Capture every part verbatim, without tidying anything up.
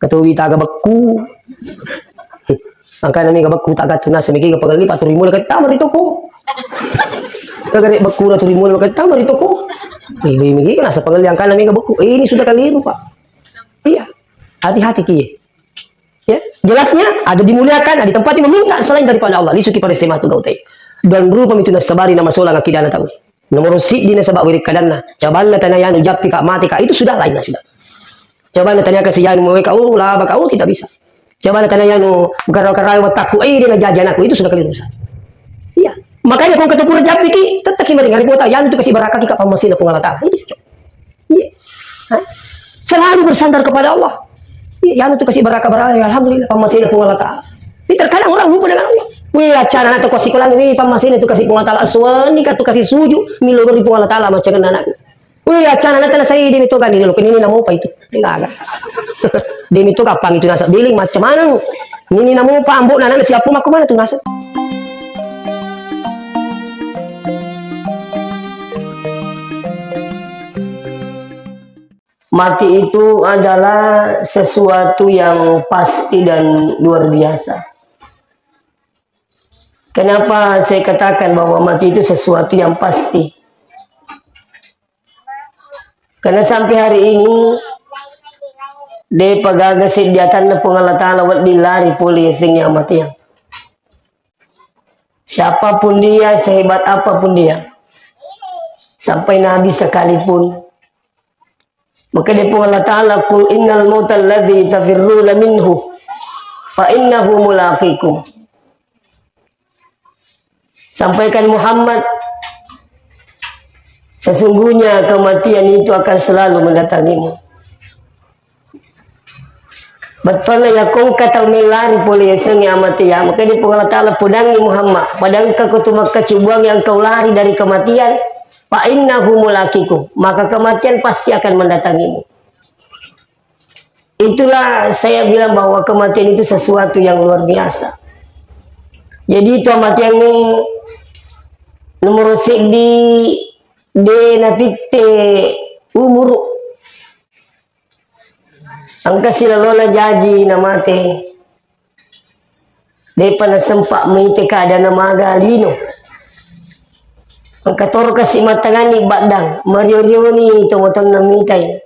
Katowi taga bekku. Angkana mega bekku taga tu nasa mega pangelli paturi mula kattama ri toko. Taga rek bekku na turi mula kattama ri toko. Ibu mega nasa pangelli angkana mega bekku. Eh, ini sudah keliru, Pak. Iya. Hati-hati ki. Ya, jelasnya ada dimuliakan, ada ditempati meminta selain daripada Allah. Lisuki pada sema tu gautai. Dan rupa mitu nasabari nama solang akidana tahu. Nomor siddi nasaba wiri kadanna. Cobanna tanya yanu jappi ka mati ka itu sudah lainnya sudah. Cobanna tanya kasi yanu mau ka, oh, laba ka, oh, tidak bisa. Cobanna tanya yanu karawa-karawa takku, eh, dia na jajan aku, itu sudah keliru besar. Iya. Makanya kau kata pura jappi ki, tetap ki mari ngari kota yanu tu kasi barakaki ka pamasina Puang Allah Taala. Itu cocok. Iya. Hah? Selalu bersandar kepada Allah. Iya, yanu tu kasi baraka-baraka, alhamdulillah, pamasina Puang Allah Taala. Tapi terkadang orang lupa dengan Allah. Wih, acana na tu kasi kulangi, wih, pamasina tu kasi Puang Allah Taala. Suwani ka tu kasi suju, milo beri Puang Allah Taala, macam kena anak. Wih, acana na tena sai demi toga ni, lo, kenini namo pa itu. Enggak, enggak. Demi toga pang itu nasa. Biling macam mana? Nini namo pa ambo nana siapa mako mana tu nasa? Mati itu adalah sesuatu yang pasti dan luar biasa. Kenapa saya katakan bahwa mati itu sesuatu yang pasti? Karena sampai hari ini, de pagaga sediatanna Puang Allah Ta'ala wedding lari pole yasengnge amatiang. Siapapun dia, sehebat apapun dia, sampai Nabi sekalipun, maka dia Puang Allah Ta'ala, "Qul innal mautal ladzi tafirruna minhu fa innahu mulaqikum." Sampaikan Muhammad, sesungguhnya kematian itu akan selalu mendatangimu. Bettuanna yakko engka tau melari pole yasengnge amatiang, maka di Puang Allah Ta'ala, podangi Muhammad, pada engka ko tu makkacubuang yang kau lari dari kematian, fa innahu mulaqikum, maka kematian pasti akan mendatangimu. Itulah saya bilang bahwa kematian itu sesuatu yang luar biasa. Jadi itu amatiangnge nomor seddi de napitte umuru. Engka silalona jaji namate. Depa nasempa mite keadaan maga lino. Engka toro kasi matanganni baddang, mario-rioni tomatoanna mitai.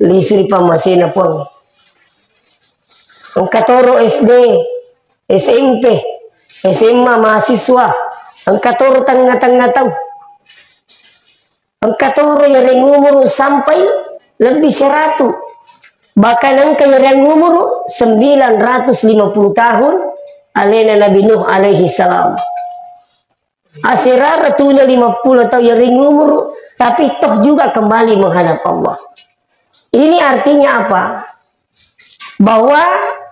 Lisu ri pammasena Puang. Engka toro S D, S M P, S M A mahasiswa, engka toro tengnga-tengnga tau. Engka toro yareng umuru sampai lebbi seratu. Bahkan engka yareng umuru sembilan ratus lima puluh tahun alena Nabi Nuh alaihi salam. Aserara tuna lima puluh tau yareng umuru, tapi toh juga kembali menghadap Allah. Ini artinya apa? Bahwa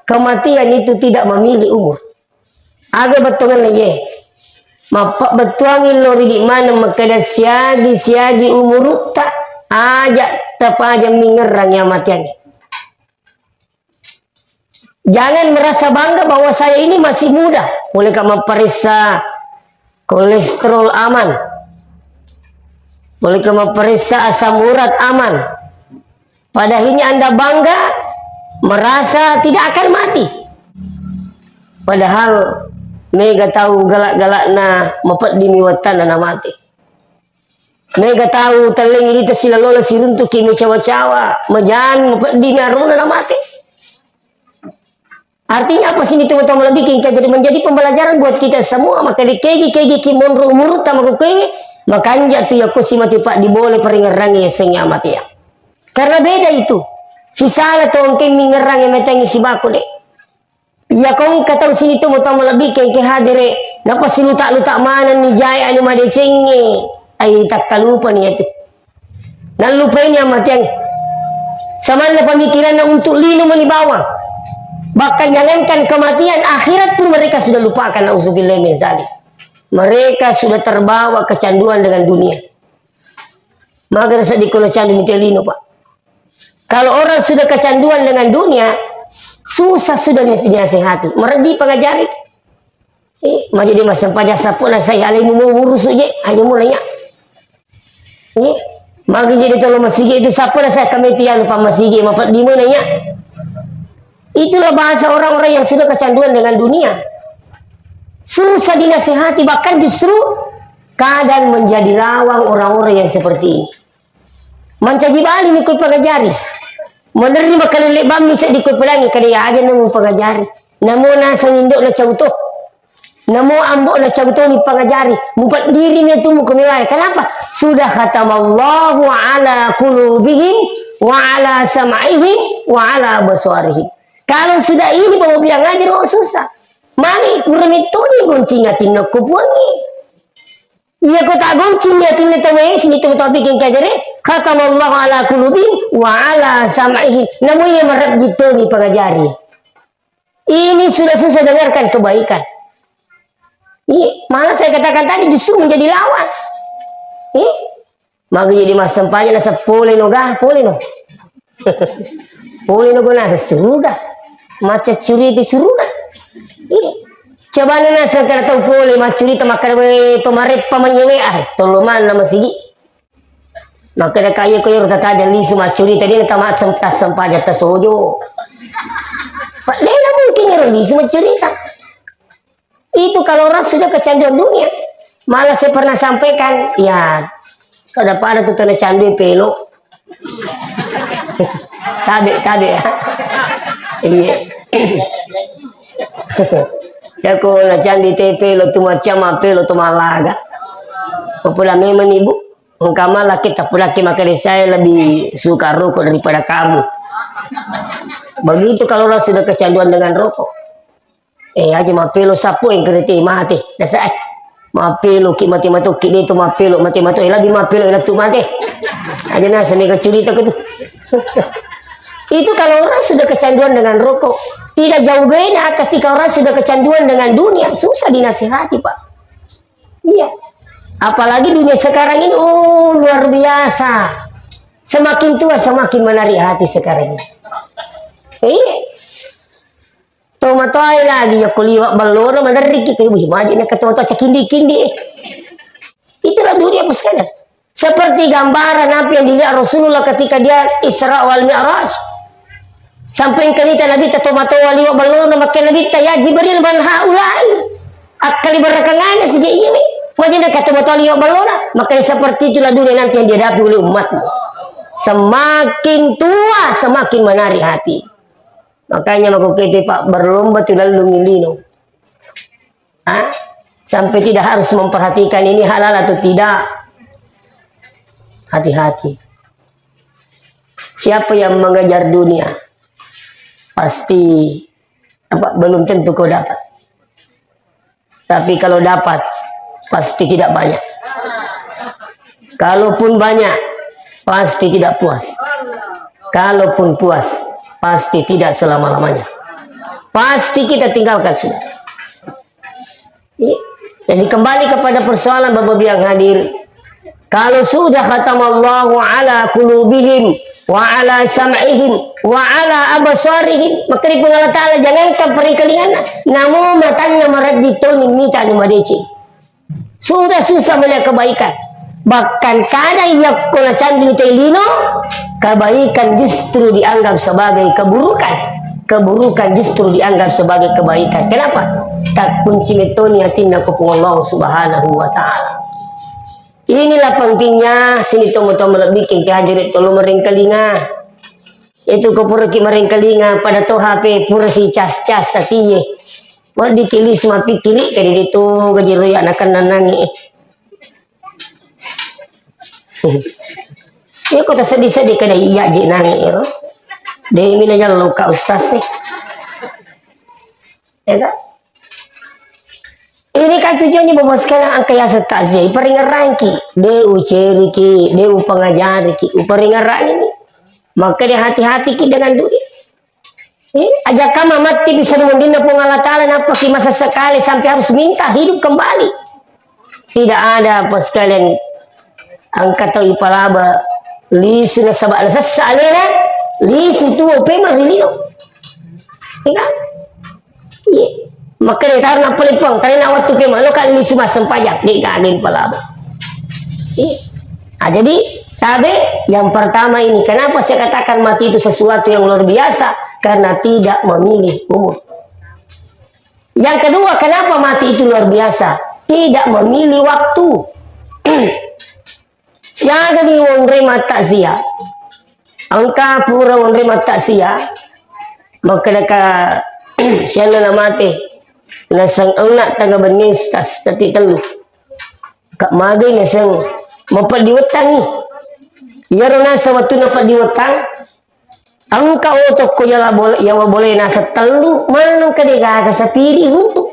kematian itu tidak memilih umur. Aga bettuanna ye. Mappabbettuangi lo ridi maneng makkeda siagi-siagi umurutta aja tapaja mingerrang ya matiangnge. Jangan merasa bangga bahwa saya ini masih muda. Bolehkah memperiksa kolesterol aman? Bolehkah memperiksa asam urat aman? Pada akhirnya Anda bangga, merasa tidak akan mati. Padahal mega tau galak-galakna mapeddi mi wettanna namate. Mega tau tellengi rita silalona siruntuki mi cawa-cawa, majan mapeddi mi arona namate. Artinya apa sini tu tau malebbi kengka jadi menjadi pembelajaran buat kita semua. Maka di kegi-kegi ki monro umurutta makukengi, makanja tu yakko simati pak dibole paringerrangi yasengnge amatea. Karena beda itu. Sisala tu engke mingerrangi metengi sibako de. Iya kongka tau sini tu tau malebbi kengke hadere. Napa silutak-lutak manenni jae anu madecengnge. Ai takkalupani yatu. Nallupaini amateang. Samanna pemikiranna untuk lino mani bawang. Bahkan jangankan kematian, akhirat pun mereka sudah lupakan. Nauzubillah min zalik. Mereka sudah terbawa kecanduan dengan dunia. Maga seddi kono candu mite lino, Pak. Kalau orang sudah kecanduan dengan dunia, susah sudah dinasehati. Mereddi pengajari. Eh, maja di masempajang sappo na sai alemu mau urusu je, aja mulai ya. Eh, magi jadi tolo masigi itu sappo na sai kami itu yang lupa masigi mapeddi mana ya. Itulah bahasa orang-orang yang sudah kecanduan dengan dunia. Susah dinasehati, bahkan justru kadang menjadi lawang orang-orang yang seperti ini. Mancaji bali mi ko pangajari. Menerima kalelle bammi seddi ko pelangi, kada ya aja nemu pangajari. Namo naseng indok na cauto. Namo ambo na cauto ni pangajari. Mupat diri mi tu muko mewai. Kenapa? Sudah khatamallahu ala qulubihim wa ala sam'ihim wa ala absarihim. Kalau sudah ini bawa biang aja, oh, susah. Magi kurang itu ni gunci ngatin ko puangi. Iya, ko tagoncing ya, tinna tau e, sini tau tau bikin kajere, khatamallahu ala qulubihim wa ala sam'ihim. Namu iya marabji toni pangajari. Ini sudah susah dengarkan kebaikan. Iya, malah saya katakan tadi justru menjadi lawan. Iya. Magi jadi massempajang naseng pole no ga, pole no. Pole no gona suruga. Maccuri di suruga. Iya. Coba na naseng kada tau pole maccurita makkeda we to mareppa manyewe ah, tollo manna masigi. Makkeda kaya ko yero tataja lisu maccurita, de na tama sem-, tassempajang tasojo. Pak, de na mungkin yero lisu maccurita. Itu kalau orang sudah kecanduan dunia. Malah saya pernah sampaikan, ya, pada-pada tuh tena candu pelo. Tabe, tabe ya. Iya. Ya ko na candu te pelo tu macam apa pelo tu malaga. Apa memang ibu? Engka malah kita pulaki makanya saya lebih suka rokok daripada kamu. Begitu kalau orang sudah kecanduan dengan rokok. Eh, aja mappelo sappo engka rete mate. Dasa, eh. Mappelo ki mate matokki de to mappelo mate mato, eh, lebih mappelo lettu mate. Aja nasa mega curita ko tu. Itu kalau orang sudah kecanduan dengan rokok, tidak jauh beda ketika orang sudah kecanduan dengan dunia, susah dinasihati, Pak. Iya. Apalagi dunia sekarang ini, oh, luar biasa. Semakin tua semakin menarik hati sekarang ini. Iya. Tomatoae lagi yakko liwa ballona maderriki, wih, magi na katoto cakindi-kindi. Itulah dunia, Bos, sekalian. Seperti gambaran apa yang dilihat Rasulullah ketika dia Isra wal Mi'raj. Sampai kanita Nabitta tomatoa liwa ballona, makkeda Nabitta, "Ya Jibril, man haulai?" Akkali barakangana sija iya we. Magi na katoto liwa ballona, makanya seperti itulah dunia nanti yang dihadapi oleh umatmu. Semakin tua, semakin menarik hati. Makanya mako kete, Pak, berlomba tu lallung lino. Ah, sampai tidak harus memperhatikan ini halal atau tidak. Hati-hati. Siapa yang mengejar dunia, pasti apa, belum tentu kau dapat. Tapi kalau dapat, pasti tidak banyak. Kalaupun banyak, pasti tidak puas. Kalaupun puas, pasti tidak selama-lamanya. Pasti kita tinggalkan, sudah. Iya. Jadi, kembali kepada persoalan Bapak Ibu yang hadir. Kalau sudah khatamallahu ala qulubihim wa ala sam'ihim wa ala absarihim, maka di Puang Allah Ta'ala jangankan paringkalinganna, namo matanna marajji toni mita anu madeceng. Sudah susah melihat kebaikan. Bahkan kadang yakko nacandu tei lino, kebaikan justru dianggap sebagai keburukan. Keburukan justru dianggap sebagai kebaikan. Kenapa? Takkunci metoni atinna ko Puang Allah Subhanahu wa Ta'ala. Inilah pentingnya sini tomo-tomo lebih ke hadir tolo maringkalinga. Itu ko puraki maringkalinga pada to H P pura si cas-cas satie. Weddikki lisu mapikkiri, kadi de to gaji roya nakenna nangi. Iya ko taseddi-seddi kada iya je nangi ero. De mi na nyallo ka ustaz e. Ya kan? Ini kan tujuannya Bapak sekalian, engka yaseng takziah, iparingerangki, de uceriki, de upangajariki, uparingerangi. Maka de hati-hatiki dengan dunia. Eh, aja kama matti bisa dimundinna Puang Allah Ta'ala, nappaki masa sekali sampai harus minta hidup kembali. Tidak ada apa sekalian, engka tau ipalaba, lisu nasaba nasessa alena, lisu tuo pemeng ri lino. Iya kan? Iya. Makanya taruh nappa lipang, karena waktu pemeng lo kan lisu massempajang, de gaga ipalaba. Iya. Ah, jadi Tabe, yang pertama ini, kenapa saya katakan mati itu sesuatu yang luar biasa? Karena tidak memilih umur. Yang kedua, kenapa mati itu luar biasa? Tidak memilih waktu. Siaga ni wonre mataksia. Engka pura wonre mataksia. Makkedaka sianna na mate. Naseng onna tanga benni, Ustaz, teti tellu. Kak magai naseng mapeddi wettangi. Iyaro nasa wettunna peddi wettang, engka oto ko yala bole-, yawa bole nasa tellu, maneng ka degaga sapiri runtu.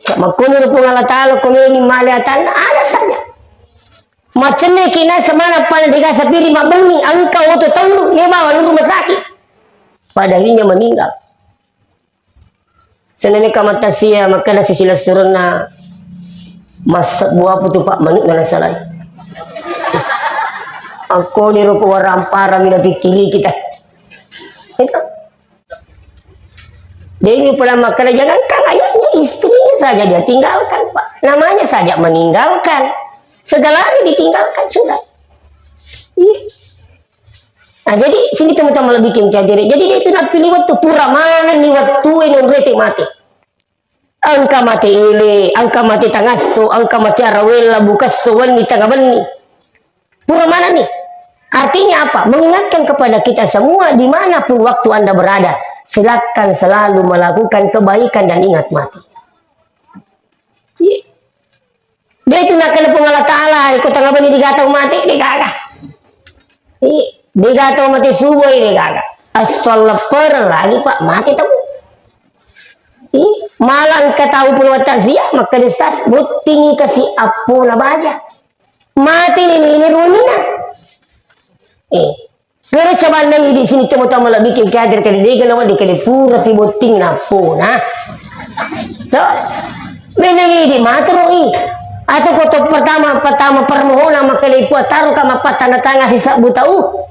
Kak makkoni ro Puang Allah Taala ko meni male atanna, ada saja. Macenne ki nasa mana pada dega sapiri mabbenni, engka oto tellu, ne bawa lu rumah sakit. Pada akhirnya meninggal. Senenni kamatasia makkeda sisilessurenna, massebbu apa tu, Pak, manukna nasalai. Akko di ruku warampara mina pikkiri kita. Itu. Dewi pernah makkeda, jangankan ayahnya, istrinya saja dia tinggalkan, Pak. Namanya saja meninggalkan. Segalanya ditinggalkan sudah. Iya. Nah, jadi sini teman-teman lebih kengkeng jadi. Jadi dia itu napilih waktu pura mana ni waktu yang rete mati. Engka mate ele, engka mate tangasso, engka mate arawella, bukasso, wenni, tanga benni. Pura mana nih? Artinya apa? Mengingatkan kepada kita semua dimanapun waktu Anda berada, silakan selalu melakukan kebaikan dan ingat mati. Iya. De tu nakkeda Puang Allah Taala, iko tanga benni degaga tau mate, degaga. Ih, degaga tau mate subuh, degaga. Assalla pereng lagi, Pak, mate tau. Ih, malah engka tau pun wataksia, makkeda Ustaz, bottingi kasi appona baja. Mate ni, ni, ni ruanina. Eh, Kero cabanna idi sini temo tau malebbi kengke ajar kali dega nawa dega pura pi botting nappo na. To. Meneng idi maturu i. Atau koto pertama, pertama permohonan makkeda ipua taro ka mappattanda tangan si sabbu tau.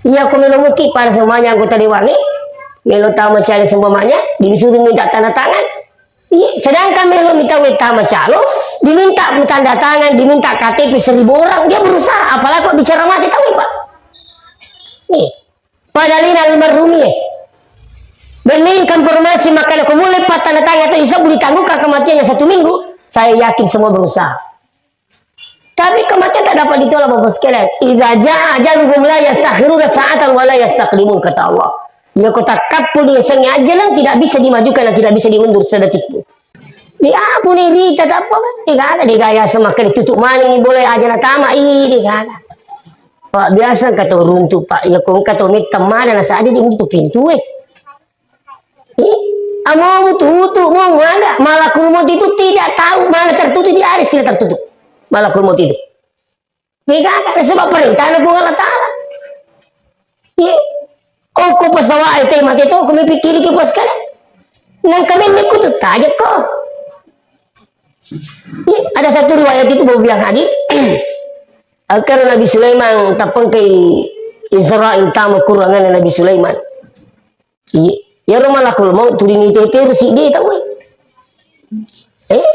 Iya ko melo muki pada semuanya anggota dewan e. Melo tama cari seumpamanya disuruh minta tanda tangan. Iya, sedangkan melo mi tau tama calo, diminta tanda tangan, diminta K T P seribu orang, dia berusaha, apalagi kok bicara mati tau, Pak. Nih, padahal ini almarhum ya. Benning konfirmasi makkeda ko mulai pattanda tangan atau isab ditangguhkan kematiannya satu minggu, saya yakin semua berusaha. Tapi kematian tak dapat ditolak, Bapak sekalian. "Idza jaa ajaluhum la yastakhiruna sa'atan wa la yastaqdimun," kata Allah. Iya ko takkappu di sengi ajalan tidak bisa dimajukan dan tidak bisa diundur sedetik pun. Di apa ni rita tak apa, kan? Tidak ada digaya semakin ditutup maning boleh aja na tama, ih, tidak ada. Pak, biasa kata runtu, Pak. Iya ko kata mitta mana na saja di untuk pintu, eh. Ih, amo tutup mau ada. Malakul maut itu tidak tahu mana tertutup, dia ada sila tertutup. Malakul maut itu. Degaga, nasaba parentana Puang Allah Taala. Iya. Okko pesawat e, te mate to, ko mipikkiriki, Bos, kale. Nang kamenni ku tu tajekko. Iya, ada satu riwayat itu, Bapak yang hadir. Agar Nabi Sulaiman tapengkai Israel tama kuruangan Nabi Sulaiman. Iya, iyaro malakul maut turini tete ro siddi tau e. Eh?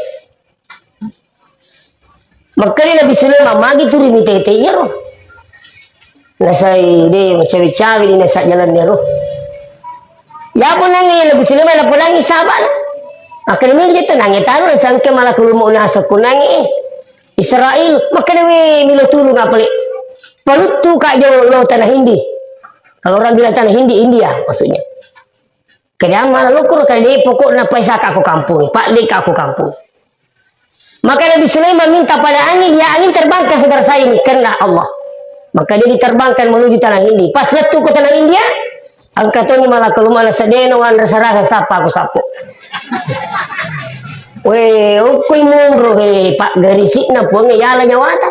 Makkeda Nabi Sulaiman, magi turini tete iyaro. Nasai de macawe-cawe ni nasa jalan iyaro. Ya pun nangi Nabi Sulaiman apa nangi sahabat. Akhirnya dia tenang ya taruh sangke malakul maut nasa kunangi. Israel, makkeda we milo tulung apa le? Paluttu ka jolo tanah Hindi. Kalau orang bilang tanah Hindi, India maksudnya. Kedeang mala lokoro kade pokokna paisa ka ko kampung, pak de ka ko kampung. Maka Nabi Sulaiman minta pada angin, ya angin terbangkan saudara saya ini, kehendak Allah. Maka dia diterbangkan menuju tanah Hindi. Pas lettu ke tanah India, engka toni malakul maut sedena wan rasa-rasa sapa ko sapo. Weh, okko monro he, pak garisikna Puang yala nyawata.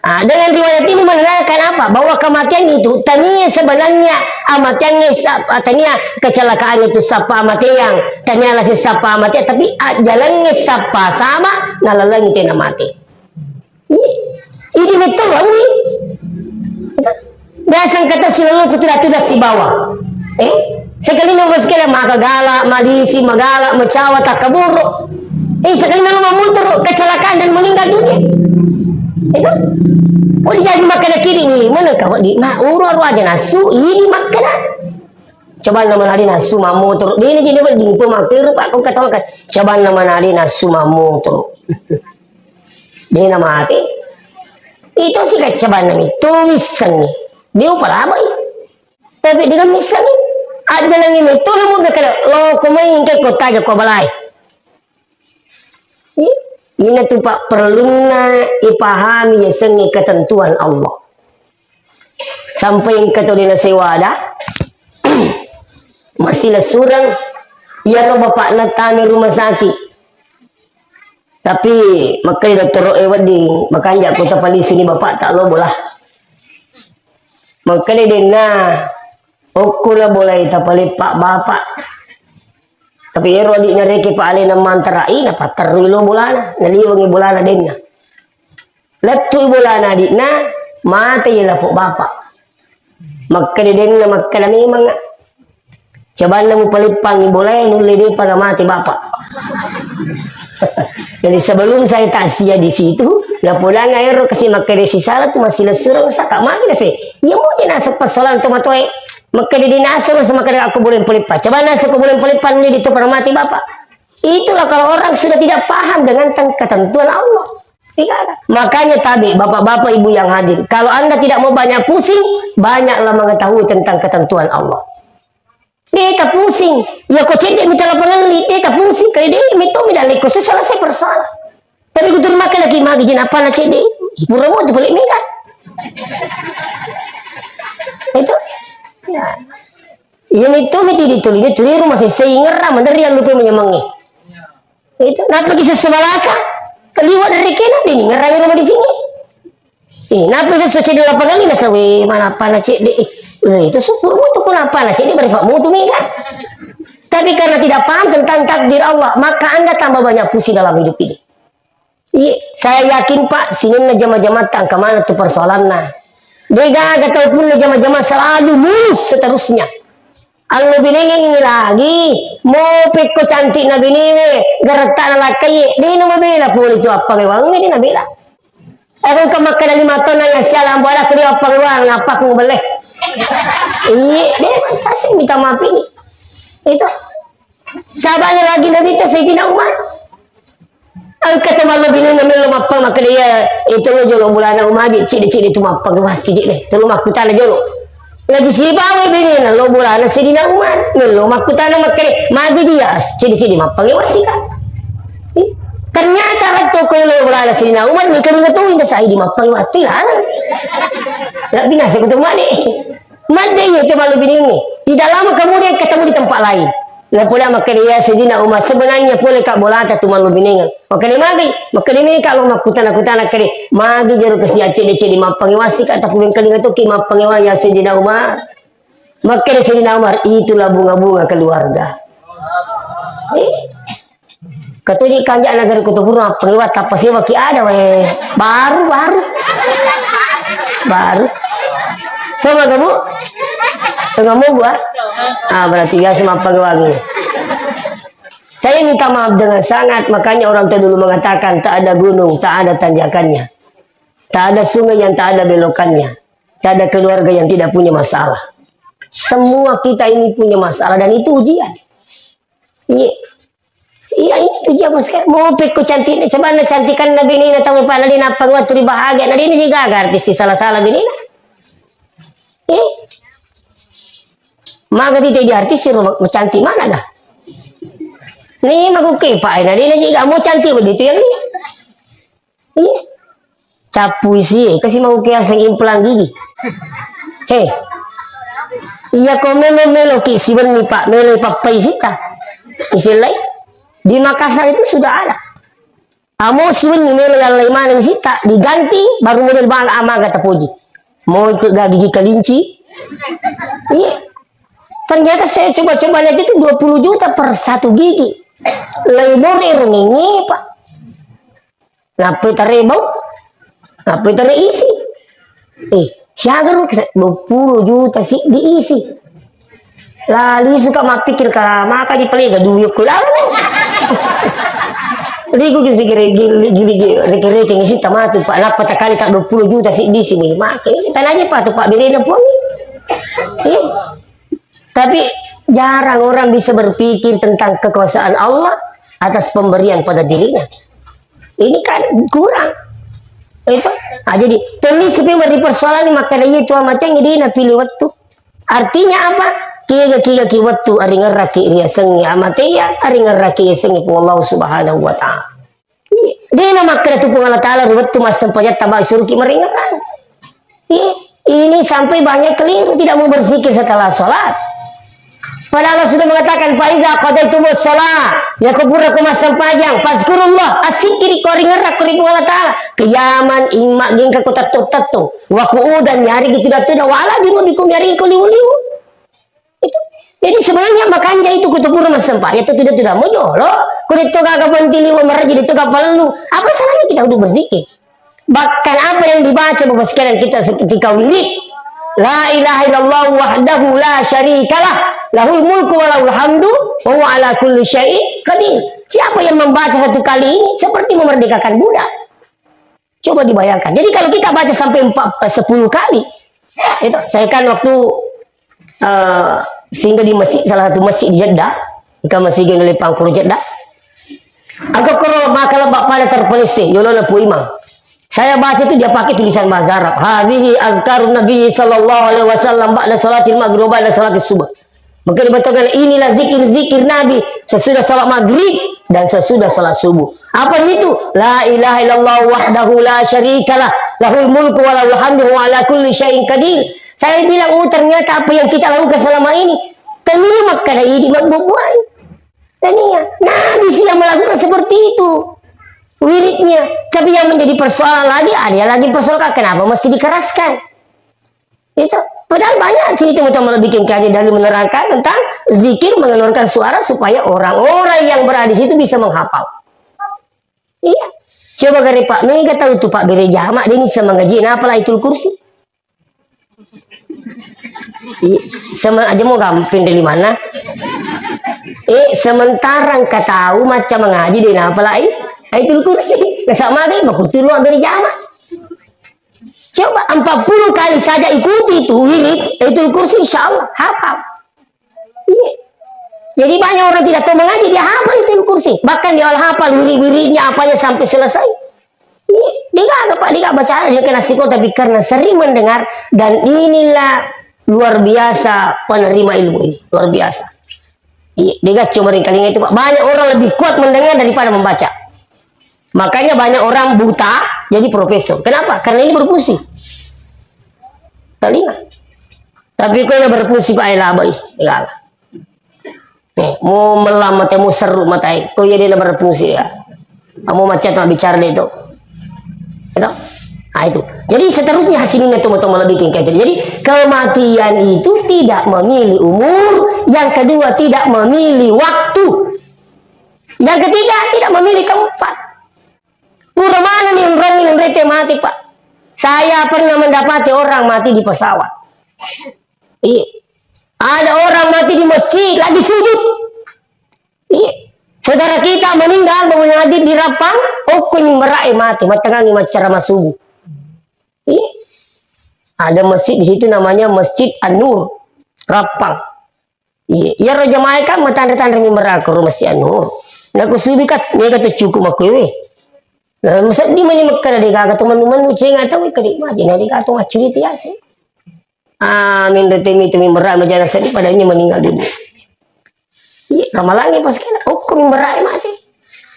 Ah, dengan riwayat ini menandakan apa? Bahwa kematian itu tania sebenarnya amateangnge sap-, tania kecelakaan itu sapa amateang, tania lasi sapa amateang, tapi, ah, jalangnge sapa sama, nalalangi tena mate. Iya. Ini betul, ini. Biasa kata silolo tu tidak, tidak sibawa. Eh? Sekali nang sekali maka galak, madisi, magalak, macawa, takaburu. Eh, sekali nang mamutur, kecelakaan dan meninggal dunia. Itu. Oh, dijagi makkeda kidi wi, mana kau di ma uru aru aja nasu, ini makkeda. Coba nama nadi nasu mamotoro. Dia ini jadi wedding pun makkeda pak kau kata makan. Coba nama nadi nasu mamotoro. Dia nama mati. Itu sih kacabanna itu wissengi. Dia upara apa? Tapi dengan misalnya, aja lagi metode mau kena lo kau main ke kota aja kau balai. Ih, ina tu pak perlunna ipahami yasengnge ketentuan Allah. Sampai engka tau dena sewada, masih lesurang, iyaro bapakna tame rumah sakit. Tapi makkeda dottoro e wedding, makanja ko tapalisuni bapak tak lo bola. Makkeda denna, okko na bolai tapaleppa bapak. Tapi ero adik nareke pa alena mantara i, napatterrui lo bolana, naliwengi bolana denna. Lettui bolana adikna, mate ye lapok bapak. Makkeda denna, makkeda memang. Cabanna mupaleppangi bolae, nulle depa namate bapak. Jadi sebelum saya takziah di situ, napodanga ero kasi makkeda sisala tu masih lesurang saka magi nase. Iya mo je naseng persoalan tomatoe. Makkeda di naseng, naseng makkeda aku boleh peleppa. Coba naseng aku boleh peleppa, nulle di tu pada mate bapak. Itulah kalau orang sudah tidak paham dengan ten-, ketentuan Allah. Tidak ada. Makanya tabe, bapak-bapak, ibu yang hadir, kalau Anda tidak mau banyak pusing, banyaklah mengetahui tentang ketentuan Allah. Deta pusing. Ya ko cedde mi tala pangelli, deta pusing. Kali de mi to mi dalle ko selesai persoalan. Tapi kutur makan lagi magi jin apa na cedde. Pura mo tu balik mega. Itu. Ya. Iya, itu mi tuli-tuli, dia tuli rumah sesei ngerra, manderi yang lupa menyemangi. Itu, napa kisah sebalasa? Keliwa dari kena, dia ngerra rumah di sini. Eh, napa kisah suci di lapangan ini, sawe, mana apa na cek deh. Eh, itu syukur mu tuh, kenapa na cek deh, beri pak mutu mega. Tapi karena tidak paham tentang takdir Allah, maka Anda tambah banyak pusing dalam hidup ini. Iya, saya yakin, Pak, sininna jama-jamatta engka maneng tu persoalanna. Degaga tau punna jama-jama selalu mulus seterusnya. Allo binengengngi lagi, mopekko cantikna binewe, garettana lakkaie, de namabela pole tu appangewangnge, de nabela. Aku engka makkeda lima taunna ya sialang bola ke dia appangewang, apa ku belle. Iya, de mantaseng minta maaf ini. Itu. Sahabatnya lagi Nabi ta Sayyidina Umar. Engka to mallo binenna mello mappang makkeda iya, eh, tolo jolo bolana umagi, cidi-cidi tu mappang wasi je deh. Tolo makkutana jolo. Lagi sibawa binenna lo bolana Sayyidina Umar. Mello makkutana makkeda, magi dia, cidi-cidi mappang wasi ka. Ih, ternyata lettu ko lo bolana Sayyidina Umar, ni kalinga tu inda Sayyidi mappang wati larang. Lebbi nasi kutu made. Madde iya to malu binengnge. Tidak lama kemudian ketemu di tempat lain. Napole makkeda, "Ya Sayyidina Umar, sebenarnya pole ka bolata tu malu binengnge." Makkeda, "Magi?" Makkeda, "Meka lo makkutana-kutana kede. Magi jero kasi accede-cede mappangewa sika, tapi wengkalinga toki mappangewa ya Sayyidina Umar." Makkeda Sayyidina Umar, "Itulah bunga-bunga keluarga." Eh? Katuji kanja negara Kutupurung, apa lewat, apa sewa ki ada, weh. Baru, baru. Baru. Tahu nggak, Bu? Tengah mau gua? Ah, berarti biasa mampang wangi. Saya minta maaf dengan sangat, makanya orang tua dulu mengatakan, tak ada gunung, tak ada tanjakannya. Tak ada sungai yang tak ada belokannya. Tak ada keluarga yang tidak punya masalah. Semua kita ini punya masalah dan itu ujian. Iya. Iya, ini tuh dia, Mas, kan. Mau pekko cantik, sebenarnya cantikan Nabi ini, tahu, Pak, nanti napa waktu di bahagia, nanti ini juga artis salah-salah bini, nah. Eh? Maka tidak di artis sih, rumah cantik mana, gak? Nih, mau ke, Pak, nanti ini juga mau cantik begitu, yang ini. Iya. Capu isi, kasi mau kiaseng implang gigi. He. Iya, ko melo-melo ki siwenni, Pak, melo pappai sita. Isilai. Di Makassar itu sudah ada. Amo siwenni melo yang lain mana sita, diganti, baru model bang amaga tapoji. Mau ikut gak gigi kelinci? Iya. Ternyata saya coba-coba lihat itu dua puluh juta per satu gigi. Lebih murah, Pak. Nappai tare bau, nappai tare isi. Eh, siaga ro, dua puluh juta si diisi. Lali suka mappikir ka maka di pelega duit ku lalu. Riku ki segere gili, gili, gili, reke-reke ngisi tamatu, Pak. Nappa takali tak dua puluh juta si di sini. Make, tanaja Pak, tu Pak, birena Puang. Iya. Tapi jarang orang bisa berpikir tentang kekuasaan Allah atas pemberian pada dirinya. Ini kan kurang. Itu. Ah, jadi, temi supaya mari persoalan ini, maka dari itu amatnya jadi napilih waktu. Artinya apa? Kiga-kiga ki wettu aringerraki riasengnge amateya, aringerraki riasengnge Puang Allah Subhanahu wa Ta'ala. Iya. Dena makkeda tu Puang Allah Ta'ala ri wettu massempajatta bawa suruki maringerrang. Iya. Ini sampai banyak keliru, tidak mau berzikir setelah sholat. Padahal Allah sudah mengatakan, "Fa idza qadaitumus shalah," ya ko pura ko massempajang, "fazkurullah," assikkiri ko aringerrang ko ri Puang Allah Ta'ala. Qiyaman, imma gengka ko tetto-tetto. Wa qu'udan, yarigi tudang-tudang, wa ala junubikum, yarigi ko liwu-liwu. Itu. Jadi sebenarnya makanja itu kutupur massempajang itu tidak tidak mojolo. Kudetto gaga penting lima meraji itu kapal lu. Apa salahnya kita duduk berzikir? Bahkan apa yang dibaca Bapak sekalian kita ketika wirid, la ilaha illallah wahdahu la syarikalah, lahul mulku wa lahul hamdu wa huwa ala kulli syai'in qadir. Siapa yang membaca satu kali ini seperti memerdekakan budak. Coba dibayangkan. Jadi kalau kita baca sampai empat, eh, sepuluh kali, itu saya kan waktu, eh, singgah di masjid, salah satu masjid di Jeddah, ke masjid yang lebih pangkur Jeddah. Aku koro maka lebak pada terpelese, yolona Pu Imam. Saya baca itu dia pakai tulisan bahasa Arab. Hadhihi azkarun Nabi sallallahu alaihi wasallam ba'da salatil maghrib wa ba'da salatis subuh. Maka dibacakan, inilah zikir-zikir Nabi sesudah salat maghrib dan sesudah salat subuh. Apa itu? La ilaha illallah wahdahu la syarikalah, lahul mulku wa lahul hamdu wa ala kulli syai'in qadir. Saya bilang, oh, ternyata apa yang kita lakukan selama ini, tania makkada idi mabbubuai. Tania. Nabi sudah melakukan seperti itu. Wiridnya. Tapi yang menjadi persoalan lagi, ada yang lagi persoalkan. Kenapa mesti dikeraskan? Itu. Padahal banyak sini teman-teman bikin kajian dari menerangkan tentang zikir mengeluarkan suara supaya orang-orang yang berada di situ bisa menghafal. Iya. Coba gare Pak Mega tahu tuh Pak bere jama, dia ini sama ngaji, nah, apa Ayatul Kursi? Iya. Sama aja mau gamping dari mana? Eh, sementara engka tahu macam mengaji dia, nah, apa lagi? Ayatul Kursi. Nah, sama kan, bakutu lu bere jama. Coba empat puluh kali saja ikuti itu wirid Ayatul Kursi, insya Allah hafal. Iya. Jadi banyak orang tidak tahu mengaji, dia hafal Ayatul Kursi. Bahkan dia hafal wirid-wiridnya apanya sampai selesai. Iya. Dia gak apa, dia gak baca, dia kena psikopat, tapi karena sering mendengar, dan inilah luar biasa penerima ilmu ini, luar biasa. Iya, dia gak cuma ringkalinga itu, Pak. Banyak orang lebih kuat mendengar daripada membaca. Makanya banyak orang buta jadi profesor. Kenapa? Karena ini berfungsi. Telinga. Tapi kau yang berfungsi, Pak, ela, Pak, ih, ela. Nih, mau melam mata, mau seru mata, kau jadi berfungsi ya. Kamu macam tak bicara deh itu. Gitu? Nah, itu. Jadi seterusnya hasilnya itu mau lebih kayak gitu. Jadi kematian itu tidak memilih umur, yang kedua tidak memilih waktu. Yang ketiga, tidak memilih tempat. Pura mana nih orang ini mereka mati, Pak? Saya pernah mendapati orang mati di pesawat. Iya. Ada orang mati di masjid, lagi sujud. Iya. Saudara kita meninggal, Bapak Hadir, di Rappang, okko ini merae mati, matengangi maccara masubu. Iya. Ada masjid di situ namanya Masjid An-Nur, Rappang. Iya, iyaro jamaah kan matanre-tanre mimbar aku rumah si anu. Naku subi kat, mega tu cukup aku we. Nah, sedih mani makkada de gaga tu manu-manu cenga tau kadi maji na de gaga tu macuri tu yase. Amin, de temi temi mimbar majana sedih padanya meninggal dunia. Iya, ramalangi pas kena okko mimbar mati.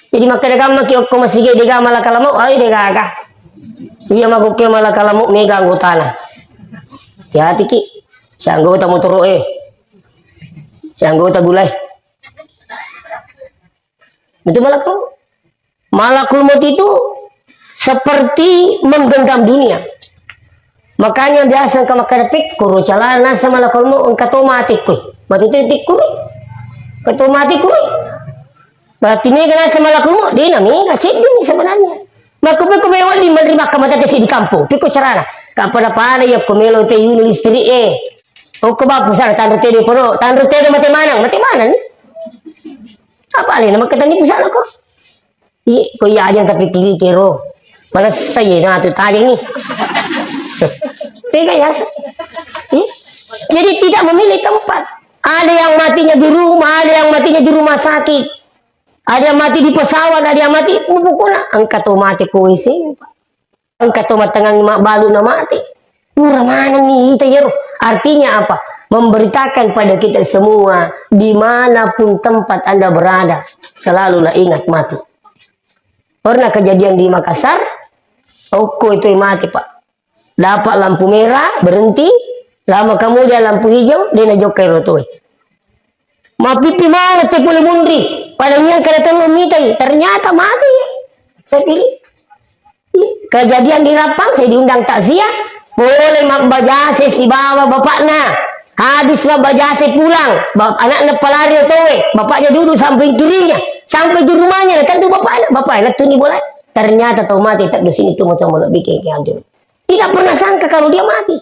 Jadi makkada kamma ki okko masigi de gaga malakal maut, ai de gaga. Iya, makukke malakal maut mega anggotana. Hati-hati ki. Si anggota motoro e. Si anggota gulai. Itu malakul maut. Malakul maut itu seperti menggenggam dunia. Makanya biasa engka makkada, "Pikkuru calana sa malakul maut, engka to mati kue." Mati itu pikkuru. Engka to mati kue. Berarti mega nasa malakul maut, dena mega, ceddini sebenarnya. Makko pekko mewa di menerima kematian si di kampung. Pekko carana. Kak pada-pada ya ko melo te yuni listrik e. Okko bappu sana tanru tede pono, tanru tede mate manang, mate manang ni. Apa alena makkatenni pusana ko? Iya, ko iya aja tapi kiri kero. Mana saya nah tu tajeng nih. Tega ya. Iya. Jadi tidak memilih tempat. Ada yang matinya di rumah, ada yang matinya di rumah sakit. Ada yang mati di pesawat, ada yang mati pokoknya engka to mati ko W C, Pak. Engka to mattengngang mabbalu na mati. Pura manenni ita iyaro. Artinya apa? Memberitakan pada kita semua, dimanapun tempat Anda berada, selalulah ingat mati. Pernah kejadian di Makassar, okko itu mati, Pak. Dapat lampu merah, berhenti. Lama kemudian lampu hijau, dia najokka ero toe. Mappipi maneng te pole munri. Pada nyangka tello mitai, ternyata mati. Saya pilih. Kejadian di Rappang, saya diundang takziah, pole mabbajase sibawa bapakna. Habis mabbajase pulang, bap-, anaknya pelari otowe, bapaknya duduk samping kirinya, sampai di rumahnya, tentu bapaknya, bapaknya, lettu ni bola. Ternyata tau mati, tak di sini tuh mau lebih kayak hadir. Tidak pernah sangka kalau dia mati.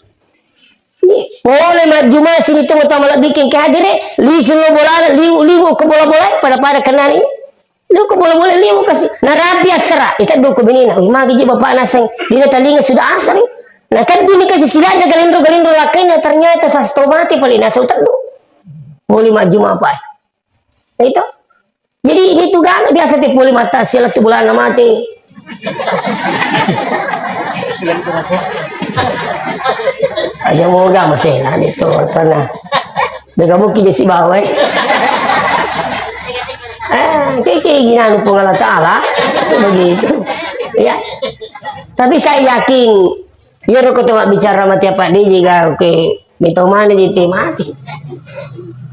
Iya. Pole majjuma sini tuh mau lebih kayak hadir, lisu lo bola, liu, liu ke bola-bola, pada-pada kena ni. Lu ko bola-bola liu kasi. Narapi assara, iteddu ko binina. Wih, magi ji bapak naseng. Dina talinga sudah asar. Nah, teddu ni kasi silaja galindro-galindro lakkainna, ternyata sasto mati paling nasa uteddu. Poli majjuma apa? Itu. Jadi ini tuh gak biasa te poli mata sila tuh bulan mati. Aja moga masih lah itu tanah. Bega muki jesi bawa. Eh, keke gina Puang Allah Ta'ala. Begitu. Ya. Tapi saya yakin, ya, roko tu bicara mati apa dia juga, oke, beto mana dia te mati.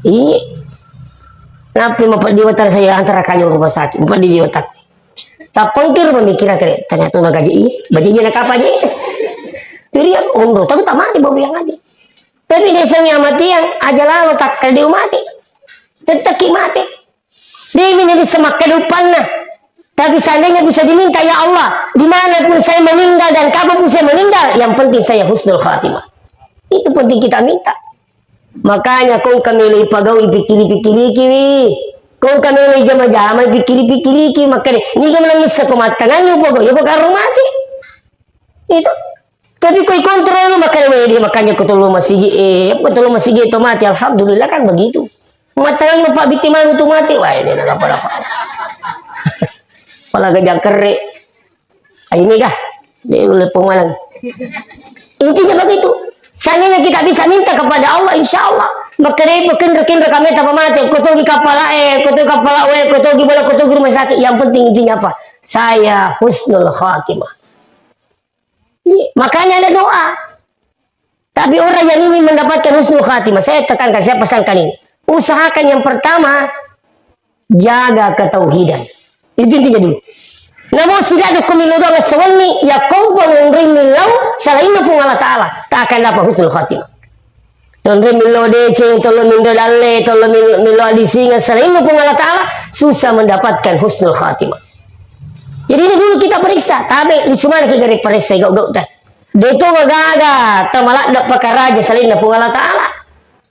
Iya. Napi mapeddi watak saya antara kanyang rumah sakit, mapeddi watak. Tappengkir memikirkan, ternyata udah gaji iya, gaji iya nak apa aja. Jadi ya, umroh, tapi tak mati bawa yang aja. Tapi dia sang yang mati yang aja lalo tak kali mati. Tetap ki mati. Dia ini jadi semak kehidupannya. Tapi seandainya bisa diminta, "Ya Allah, dimanapun saya meninggal dan kapanpun saya meninggal, yang penting saya husnul khatimah." Itu penting kita minta. Makanya kau kami lagi pagau pikiri-pikiri kiwi. Kau kami lagi jama-jama pikiri-pikiri kiwi. Makanya ni kami nangis sekomattangannya pagau, ya pagau mati. Itu. Tapi koi kontrol lu makanya, weh, dia makanya kau tolong masigi, eh, apa kau tolong masigi itu mati, alhamdulillah kan begitu. Mata yang lupa bikin malu tuh mati, wah, ini nggak apa-apa. Pala gajah kere. Ayo, mega. Dia lu lepong malang. Intinya begitu. Seandainya kita bisa minta kepada Allah, insya Allah. Makanya kenro-kenro kami tak mati. Kotogi kapala, eh, kotogi kapala, weh, kotogi bola, kotogi rumah sakit. Yang penting intinya apa? Saya husnul khatimah. Iya, makanya ada doa. Tapi orang yang ingin mendapatkan husnul khatimah, saya tekankan, saya pesankan ini. Usahakan yang pertama, jaga ketauhidan. Itu intinya dulu. Namun sudah ada kumilo doang sewenni, ya kau bangun rimillau selain Puang Allah Ta'ala, tak akan dapat husnul khatimah. Tonri millo deceng, tollo minro dalle, tollo mil-, millo adisingeng, selain Puang Allah Ta'ala, susah mendapatkan husnul khatimah. Jadi ini dulu kita periksa, tabe, lisu mana kita gare periksa, gau-gau teh. Deto gaga, tamaladde pakaraja selain Puang Allah Ta'ala.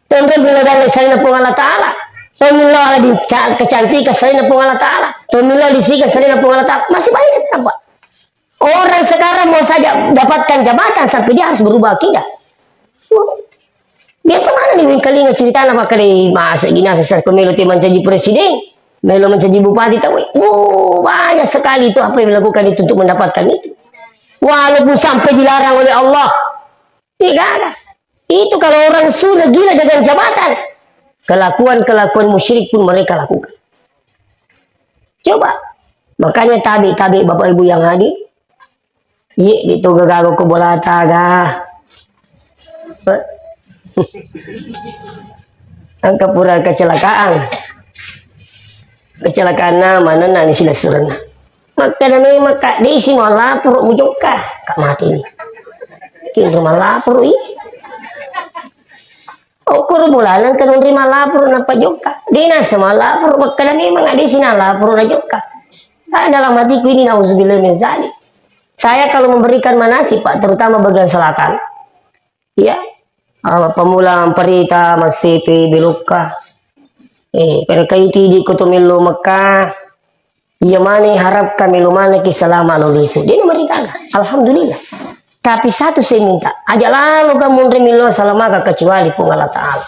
Tonri millo dalle selain Puang Allah Ta'ala. Tonri millo ala di ca-, kecantikan selain Puang Allah Ta'ala. Tonri millo adisingeng selain Puang Allah Ta'ala. Masih banyak sekali, Pak. Orang sekarang mau saja dapatkan jabatan sampai dia harus berubah akidah. Biasa mana nih wingkalinga ceritana pakai masa gini, asal saya melo te mancaji presiden, melo mancaji bupati, tahu? Wuh, banyak sekali itu apa yang dilakukan itu untuk mendapatkan itu. Walaupun sampai dilarang oleh Allah, tidak ada. Itu kalau orang sudah gila dengan jabatan, kelakuan-kelakuan musyrik pun mereka lakukan. Coba. Makanya tabe-tabe Bapak Ibu yang hadir, Iye, di toga gaga ko bolata ga. Engka pura kecelakaan. Kecelakaan na manenna ni silessurenna. Makkeda memang ka desi mallaporo mujokka. Ka mati ni. Kinro mallaporo i. Okkoro bolana engka nonri malaporo nappa jokka. De nasa malaporo, makkeda memang ade sina laporo na jokka. Ah, dalam hatiku ini, nauzubillah min zalik. Saya kalau memberikan manasik, Pak, terutama bagian selatan, ya, ah, pemula, Parita, Masipi, Bilukka, eh, kada kaiti di Koto Mello Mekah, Iya mane harapkan melo maneki salama lo lisu. Dia nomor tiga. Alhamdulillah. Tapi satu saya minta, aja lalo kamu nremi lo salamaka kecuali Puang Allah Ta'ala.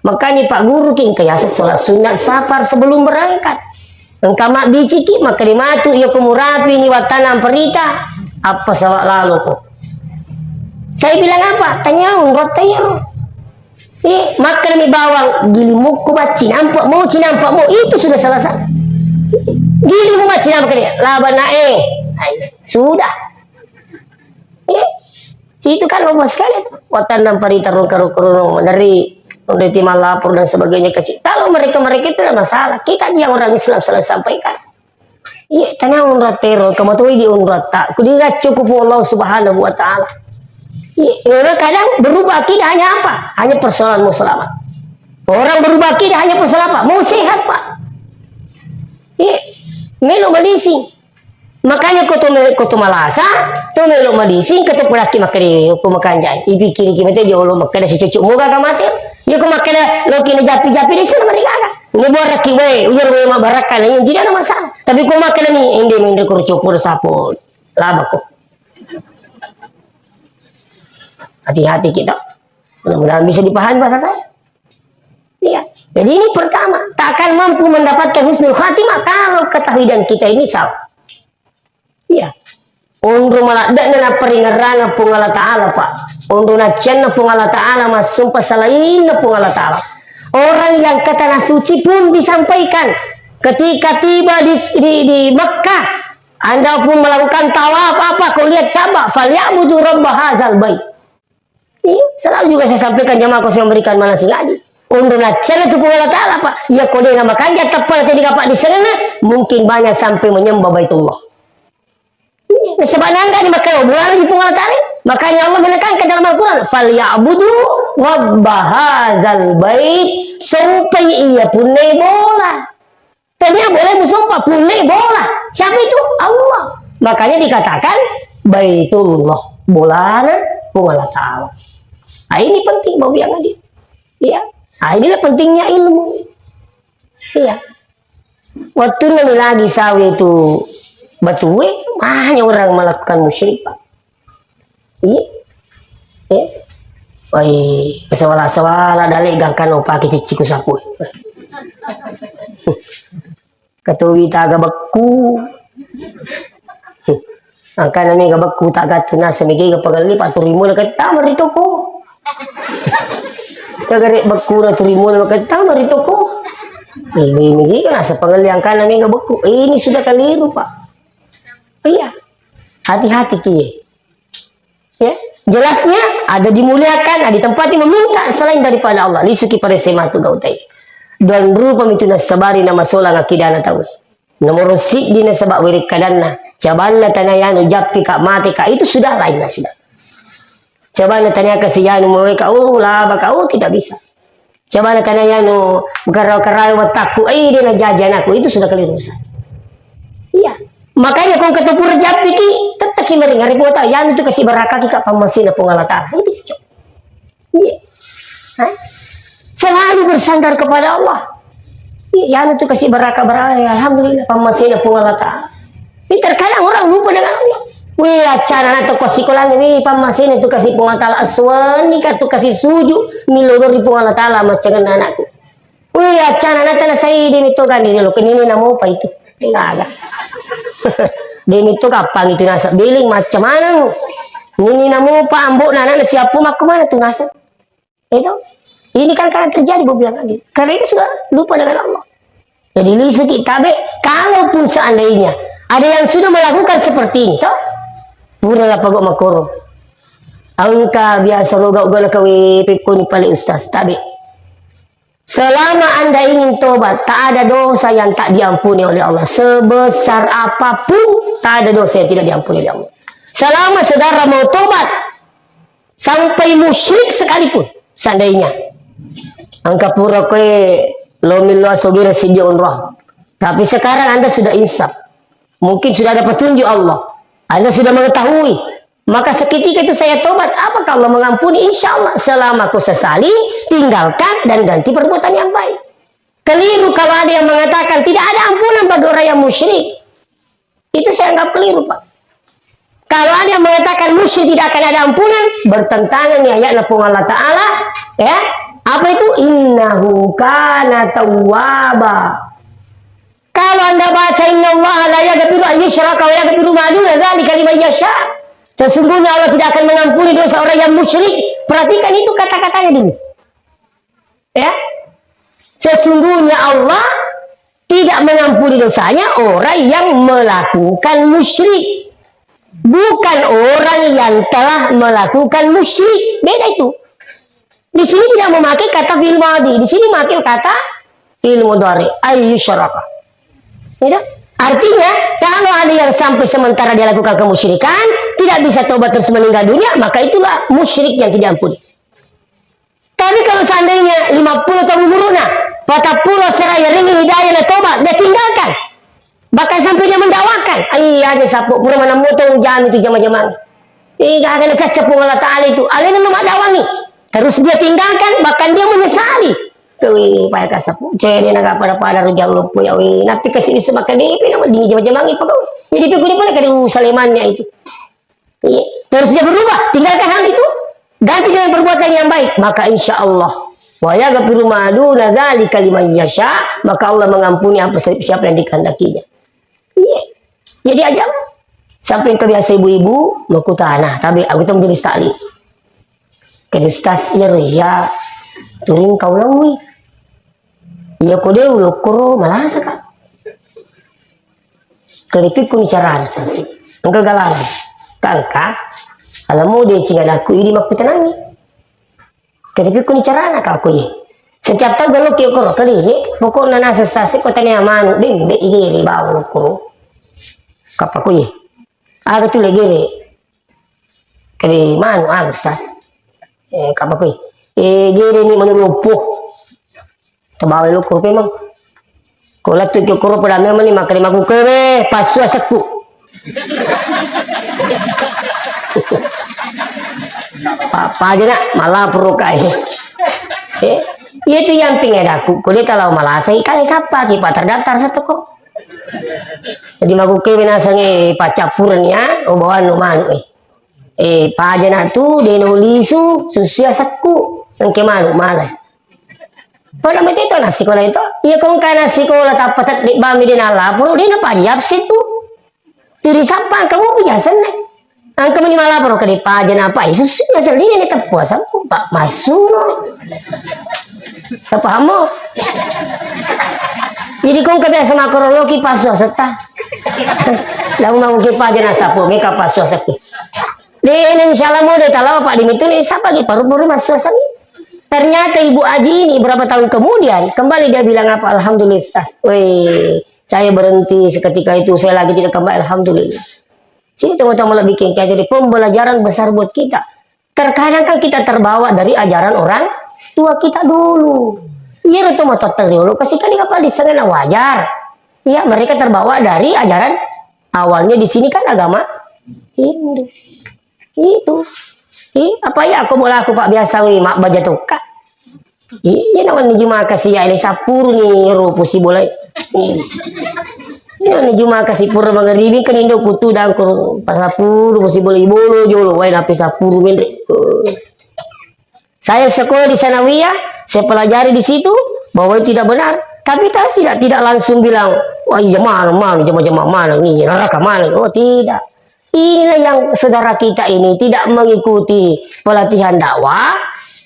Makanya Pak Guru ki engka yaseng sholat sunat safar sebelum berangkat. Engka mabbiciki, maka dimatu iya ko murapi ni wattanna amparita, apa sawa lalo ko. Saya bilang apa? Tanya unrotta iyaro. Eh, makkadami bawang, gilimukku bacci, nampak mau, cinampak mau, itu sudah selesai. Gilimu bacci, nampak dia, laba na eh. Ai, sudah. Eh, itu kan lomba sekali tuh. Wattanna amparita rongka-rongka dari, dari tim lapor dan sebagainya kecil. Kalau mereka-mereka itu tidak masalah. Kita aja yang orang Islam selalu sampaikan. Iya, tanya unrotta ero, kamatoi di unrotta. Ku digaccu ku Puang Allah Subhanahu wa Ta'ala. Iya, orang kadang berubah akidah hanya apa? Hanya persoalan mau selamat. Orang berubah akidah hanya persoalan apa? Mau sehat, Pak. Iya, melo medising. Makanya ko to me-, ko to malasa, to melo medising, ko to pulaki makkeda, ko makanjai. Ipikiri ki mate jolo makkeda si cucu moga ka mate. Iya ko makkeda loki na japi-japi di sana mereka kan. Ini buat raki wae, ujar wae mabarakka, nah, ini tidak ada masalah. Tapi ko makkeda ni, ende mendre kurco pura sapo, labako. Hati-hati kita. Mudah-mudahan bisa dipahami bahasa saya. Iya. Jadi ini pertama, tak akan mampu mendapatkan husnul khatimah kalau ketahidan kita ini salah. Iya. Onro maladde'na napparingerrangeng Puang Allah Ta'ala, Pak. Onro naccianna Puang Allah Ta'ala, massumpa salainna Puang Allah Ta'ala. Orang yang ke tanah suci pun disampaikan. Ketika tiba di, di, di Mekah, Anda pun melakukan tawaf apa, kau lihat Ka'bah, "Falyabudu rabba hadzal bait." Iya, selalu juga saya sampaikan jamaah kau yang memberikan manasik haji. Onro naccianna tu Puang Allah Ta'ala, Pak. Iya, ko dena makanja teppa tadi kapak di sana, mungkin banyak sampai menyembah Baitullah. Iya, sebab nanda di Makkah, bulan di Puang Allah Ta'ala. Makanya Allah menekankan dalam Al-Quran, "Falyabudu rabba hadzal bait." Sampai iya punne bola. Tania boleh musompa, punne bola. Siapa itu? Allah. Makanya dikatakan Baitullah, bolana Puang Allah Ta'ala. Nah, ini penting, Bapak yang ngaji. Iya. Nah, inilah pentingnya ilmu. Iya. Waktu ini lagi sawe itu batue, banyak orang melakukan musyrik, Pak. Iya. Eh. Wai, sawala-sawala dale gangkan opake cicciku sapu. Katowi taga bekku. Angkana mega bekku tak gatu nasa mega iga pengelli, Pak, turimu na kettama ri toko. Kagare bekku na turimu na kettama ri toko. Ini mega nasa pengelli angkana mega bekku. Ini sudah keliru, Pak. Iya. Hati-hati kie. Ya, jelasnya ada dimuliakan, ada ditempati meminta selain daripada Allah. Lisuki pada sematu gautai. Dan rupa mitu nasabari nama solang akidana tau. Nomor siddi nasaba wiri kadanna. Cabanna tana yanu jappi ka mate ka itu sudah lainnya sudah. Cabanna tana kasi yanu moe ka, oh, laba ka, oh, tidak bisa. Coba na tanya yanu, karawa-karawa watakku, eh, dia na jajan aku, itu sudah keliru, Ustaz. Iya. Makanya kau ketemu Rejab iki, tetap ki meringat, repot tak? Yanu itu kasih barakah kita pammasina Puang Allah Ta'ala. Itu cocok. Iya. Hah? Selalu bersandar kepada Allah. Iya, yanu itu kasih barakah, barakah. Alhamdulillah, pammasina Puang Allah Ta'ala. Ini terkadang orang lupa dengan Allah. Wih, accana na toko sikolangnge, wih, pammasena tu kasi Puang Allah Ta'ala, aswani ka tu kasi suju, milodori Puang Allah Ta'ala, maccangenna anakku. Wih, accana na tana saidi mi to gandini lo, kenini namopa itu. Enggak, enggak. Demi to kapang itu nasa biling, macam mana? Nini namopa, ambok na anak na siapu, makko mana tu nasa? Itu. Ini kan kadang terjadi, Bobi yang lagi. Karena ini sudah lupa dengan Allah. Jadi lisu ki tabe, kalaupun seandainya ada yang sudah melakukan seperti ini, toh? Pura la pago makoro. Engka biasa roga ugana kawe pekkoni pale ustaz, tabe. Selama Anda ingin tobat, tak ada dosa yang tak diampuni oleh Allah. Sebesar apapun, tak ada dosa yang tidak diampuni oleh Allah. Selama saudara mau tobat, sampai musyrik sekalipun, seandainya engka pura koe lo millo asogira siddi onroang, tapi sekarang Anda sudah insaf, mungkin sudah ada petunjuk Allah, Anda sudah mengetahui, maka seketika itu saya tobat, apakah Allah mengampuni? Insya Allah, selama ku sesali, tinggalkan dan ganti perbuatan yang baik. Keliru kalau ada yang mengatakan tidak ada ampunan bagi orang yang musyrik. Itu saya anggap keliru, Pak. Kalau ada yang mengatakan musyrik tidak akan ada ampunan, bertentangan nih ayatnya Puang Allah Ta'ala, ya. Apa itu? Innahu kana tawwaba. Kalau Anda baca, "Innallaha la yaghfiru an yushraka wa yaghfiru ma duna dzalika liman yasha." Sesungguhnya Allah tidak akan mengampuni dosa orang yang musyrik. Perhatikan itu kata-katanya dulu. Ya. Sesungguhnya Allah tidak mengampuni dosanya orang yang melakukan musyrik. Bukan orang yang telah melakukan musyrik. Beda itu. Di sini tidak memakai kata fi'il madhi, di sini memakai kata fi'il mudhari, ayyusyraka. Gitu? Artinya, kalau ada yang sampai sementara dia lakukan kemusyrikan, tidak bisa tobat terus meninggal dunia, maka itulah musyrik yang tidak ampuni. Tapi kalau seandainya lima puluh tahun umurnya, patappulo seraya ringi hidayah na tobat, dia tinggalkan. Bahkan sampai dia mendakwakan. Iya aja sapu, pura mana moto jami itu jama-jamang. Eh, gak ada caca Puang Allah Ta'ala itu. Alena memang dakwangi. Terus dia tinggalkan, bahkan dia menyesali. Tuh, ini payah kasapu. Cene naga pada-pada rujang lupu ya, weh. Nanti kasih disemakan dia, apa nama dingin jama-jamang itu kau. Jadi pikir dia boleh kada usalemannya itu. Iya. Terus dia berubah, tinggalkan hal itu, ganti dengan perbuatan yang baik, maka insya Allah, wa yaghfiru ma duna dzalika liman yasha, maka Allah mengampuni apa si-, siapa yang dikehendakinya. Iya. Jadi aja sampai kebiasa ibu-ibu mau kutana, tapi aku tuh menjadi stali. Ke ustaz, iya ro, iya, turing kau lawi. Iya ko de ulokkoro malasa ka. Keripikku ni carana sasi. Engka galangan. Kangka, alamu de cingadakku idi makkutanangi. Keripikku ni carana ka ko ye. Setiap tau galo ki koro kali ye. Pokokna nasa sasi ko tania manu, bembe igere bawa ulokkoro. Kapa ko ye. Aga tu legere. Kali manu, ah, ustaz. Eh, kapa ko ye. Eh, gere ni manu loppo. Tabawa lo ko memang. Ko lettu ki koro pada memang ni makkeda makkukkewe passu asekku. Pa-, paja nak, malah puru kai. Eh, iya tu yang pingin aku. Ko de kalau malasai, kan siapa ki, Pak, terdaftar satu ko. Jadi makkukkewe naseng, eh, paccappuren ya, oh, bawang no manu, eh. Eh, paja nak tu, de no lisu, susu asekku. Engke manu, malah. Pada mete to nassikola itu, iya ko engka nassikola tappa tedde bami de nalaporo, de napaja absen tu. Turi sappa engka mopi jasenna. Engka mani malaporo ke de paja napa, eh, susu biasa de ne teppu asam, Pak, massuno. Tapahammo? Jadi ko engka biasa makoroloki pasu asetta. Lalu mau ke paja nasapu, meka pasu asekku. De, insya Allah mau de talawa, Pak, demitu ni, siapa ki paru-paru massu asenna. Ternyata Ibu Aji ini berapa tahun kemudian kembali dia bilang apa? Alhamdulillah, Ustaz. Weh, saya berhenti seketika itu, saya lagi tidak kembali. Alhamdulillah. Sini teman-teman lebih bikin kayak jadi pembelajaran besar buat kita. Terkadang kan kita terbawa dari ajaran orang tua kita dulu. Iya, itu mau riolo kasih kali apa di sana wajar. Iya, mereka terbawa dari ajaran awalnya di sini kan agama Hindu. Itu. Ih, apa ya aku bola aku Pak biasa wi mak baja toka. Iya, nawan ni juma kasi ya ini sapuru ni ro pusi bola. Iya, ni juma kasi pura mangaribi kan indo kutu dangkur pasapuru pusi bola ibolo jolo wae nape sapuru menre. Saya sekolah di Sanawiyah, saya pelajari di situ bahwa itu tidak benar. Tapi saya tidak tidak langsung bilang, "Wah, iya mana, mana, jama-jama mana, ini neraka mana." Oh, tidak. Inilah yang saudara kita ini tidak mengikuti pelatihan dakwah,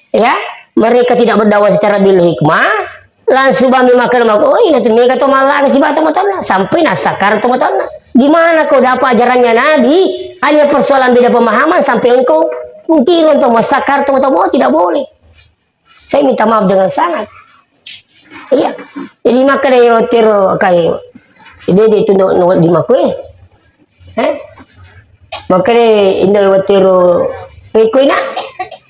ya. Mereka tidak berdakwah secara bil hikmah, langsung bami makan mak, "Oh, ini tuh mereka tuh malah si batu motorna," sampai nasakar tuh motorna. Di mana kau dapat ajarannya Nabi? Hanya persoalan beda pemahaman sampai engkau mungkin untuk masakar tuh motor, oh, tidak boleh. Saya minta maaf dengan sangat. Iya. Jadi maka dari rotero kai. Jadi dia itu no, no, di makue. Eh? Makkeda indo wettu ero, "Pekko ina?"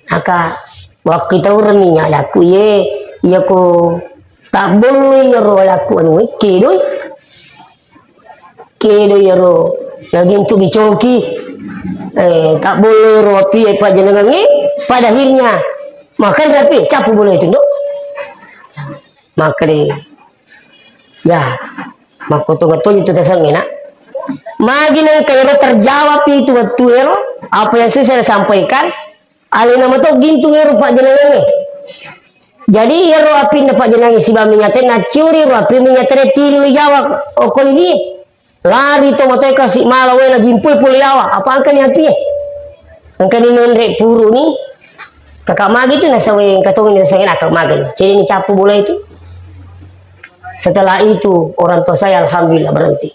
Aka, "Wakkitaureng mi nyadaku ye, iyako tabbolloi iyaro walakku anue, kedoi. Kedoi iyaro lagi untuk dicoki. Eh, tabbolloi iyaro api e pajjanangangnge, pada akhirnya makan rapi, cappu bola itu, Nduk." Makkeda, "Ya, makkotong-kotong itu tasengnge, Nak." Magi nengka ero terjawab itu wettu ero, apa yang sudah saya sampaikan, alena mato gintung ero pajjanangengnge. Jadi ero apinna pajjanangengnge siba minyak teh, naciuri ro api minyak teh tilu jawab, okko ni. Lari to matoe kasi mala wena jimpui pole yawa, apa engkani apie? Engkani menre puru ni. Kakak magi tu nasawe engka tong ni nasawe kakak magi. Jadi ni capu bola itu. Setelah itu orang tua saya alhamdulillah berhenti.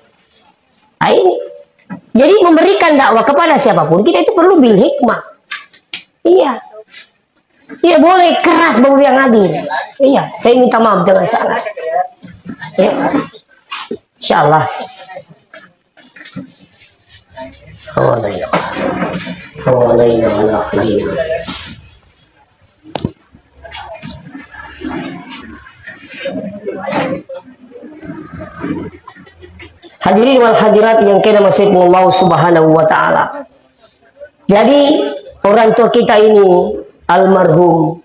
Ah, ini. Jadi memberikan dakwah kepada siapapun kita itu perlu bil hikmah. Iya. Tidak boleh keras, Bapak yang hadir. Iya, saya minta maaf dengan sangat. Ya. Insya Allah. Hawalaina. Hawalaina ala ahlina. Hadirin wal hadirat yang kena masih Allah Subhanahu wa Ta'ala. Jadi, orang tua kita ini, almarhum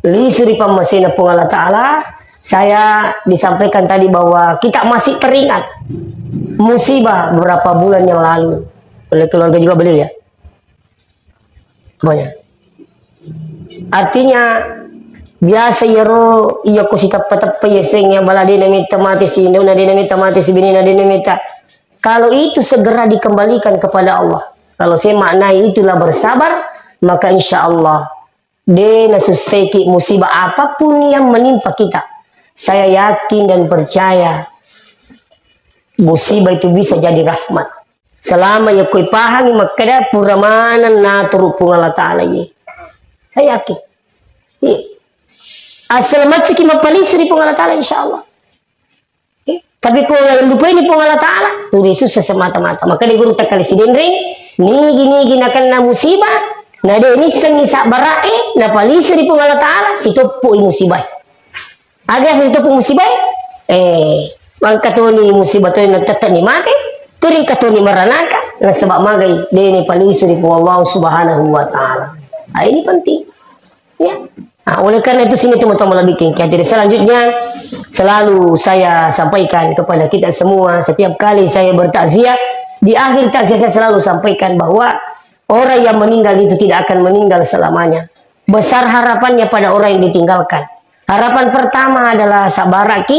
Lisu ri pammasena Puang Allah Ta'ala, saya disampaikan tadi bahwa kita masih teringat musibah beberapa bulan yang lalu oleh keluarga juga beliau, ya. Banyak. Artinya, biasa iyaro, iya ko siteppa-teppa, iya seng, iya bala, de' nametta mate si indona, de' nametta mate si benena, de' nametta. Kalau itu segera dikembalikan kepada Allah, kalau saya maknai itulah bersabar, maka insya Allah de' nasussaiki musibah apapun yang menimpa kita. Saya yakin dan percaya musibah itu bisa jadi rahmat. Selama iya ko ipahangi makkeda pura maneng naturu Puang Allah Ta'ala iye. Saya yakin. Iya. Asal macciki mappalisu ri Puang Allah Ta'ala, insya Allah. Eh, tapi ko lupaini Puang Allah Ta'ala, tu de' sussa semata-mata. Maka di guru takkali Sidenreng, nigi-nigi nakenna musibah, na de' nissengngi sabbara'e, napalisu ri Puang Allah Ta'ala, sitoppo'i musibah. Aga sitoppo musibah, eh, mangka toni musibah toni natetteni mate, turing katoni maranaka, nasaba magai de' ni palisu ri Puang Allah Subhanahu wa Ta'ala. Ah, ini penting. Ya. Nah, oleh karena itu sini teman-teman lebih tinggi. Jadi selanjutnya selalu saya sampaikan kepada kita semua, setiap kali saya bertakziah, di akhir takziah saya selalu sampaikan bahwa orang yang meninggal itu tidak akan meninggal selamanya. Besar harapannya pada orang yang ditinggalkan. Harapan pertama adalah sabbara'ki,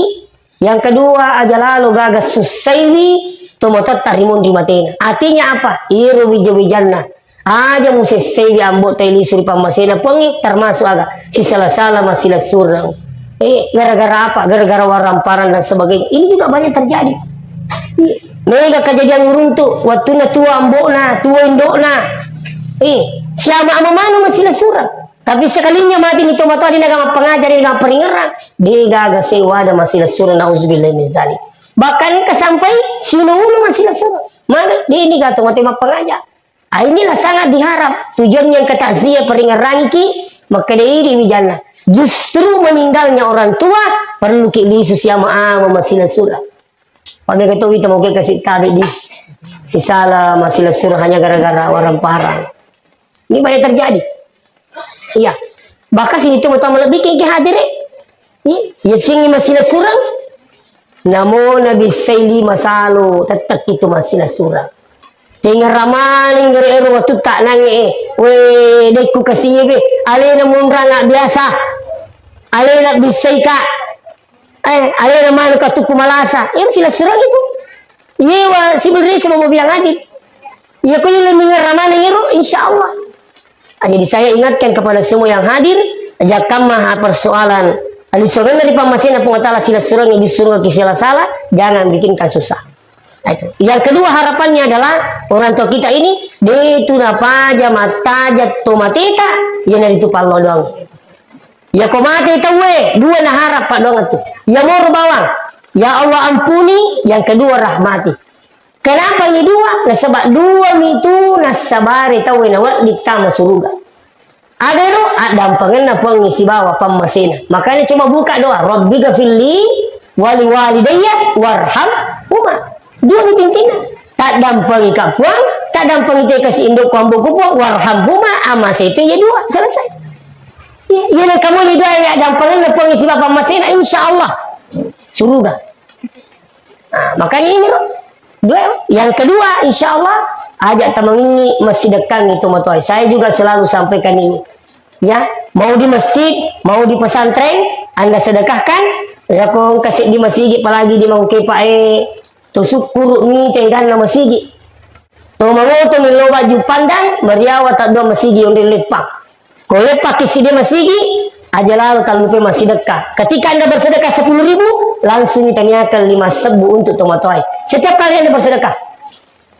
yang kedua aja lalo gaga sussaiwi tomatoatta ri munri matena. Artinya apa? Iro wija-wijanna. Aja musessaiwi ambo'ta lisu ri pammasena Puangnge, termasuk aga? Sisala-sala masilessureng. Eh, gara-gara apa? Gara-gara waramparang dan sebagainya. Ini juga banyak terjadi. Iya. Mega kejadian uruntu, wattunna tua ambo'na, tua indo'na. Eh, siama-ama manu masilessureng. Tapi sekalinya mati ni tomatoa, de' naga mappangaja, de' naga mapparingerang, de' gaga sewada masilessureng, nauzubillahi min zalik. Bahkan engka sampai siuno-uno masilessureng. Maga, de' ni gaga tomatoa mappangaja. Ah, inilah sangat diharap. Tujuannya engka takziah, peringerangiki, makkeda idi wijanna. Justru meninggalnya orang tua, perluki lisu siama-ama masilessureng. Pamega to wita mauke kasi tabe di sisala masilessureng hanya gara-gara waramparang. Ini banyak terjadi. Iya. Bahkan sini tu betul lebih ke hadir, eh. Iya, iya singi masilessureng. Namo nabi saili masalo tettek itu masilessureng. Tengngerang maneng gare ero watutta nangnge, eh. We, de' ku kasi be. Alena munranga biasa. Alena bissaika. Eh, alena maneng katukku malasa. Ero silessureng itu. Iyewa sibenerna cuma mau bilang aja. Iya ko ile mengerang maneng ero, insya Allah. Ah, jadi saya ingatkan kepada semua yang hadir, aja kamma persoalan. Alisorenna ri pammasena Puang Allah Ta'ala silessureng di surga ki sala-sala, jangan bikin kasusah. Nah, itu. Yang kedua harapannya adalah orang tua kita ini, de' tu napaja mattaja to mateta, iyanaritu pallo doang. Iya ko mate tauwe, dua naharap paddoangeng tu. Iya moro bawang, ya Allah ampuni, yang kedua rahmati. Kenapa ini dua? Nasaba dua mitu nassabari tauwe nawedding tama suruga. Agaro addampengenna Puangnge sibawa pammasena. Makanya coba buka doa, Rabbi ghafirli wali walidayya warhamhuma. Dua mitu intinna. Taddampengi ka Puang, taddampengi te kasi indokku ambo'ku Puang, warhamhuma, amase itu ya dua, selesai. Iya, iya, kamu ini doa ya, dampengenna Puang isi bapa masena, insya Allah suruga. Nah, makanya ini loh. Dua, yang kedua, insya Allah, ajak temengingi massidekkangi tomatoae. Saya juga selalu sampaikan ini. Ya, mau di masjid, mau di pesantren, Anda sedekahkan, ya kong kasih di masjid, apalagi di Mangkepa e, to sukkuru mi teganna masjid. To mangoto millo baju pandang, meriawa tak dua masjid onde leppang. Ko leppaki siddi masigi, aja lalo tallupai massidekka. Ketika Anda bersedekah sepuluh ribu, langsung ditaniakan lima sebbu untuk tomatoae. Setiap kali Anda bersedekah.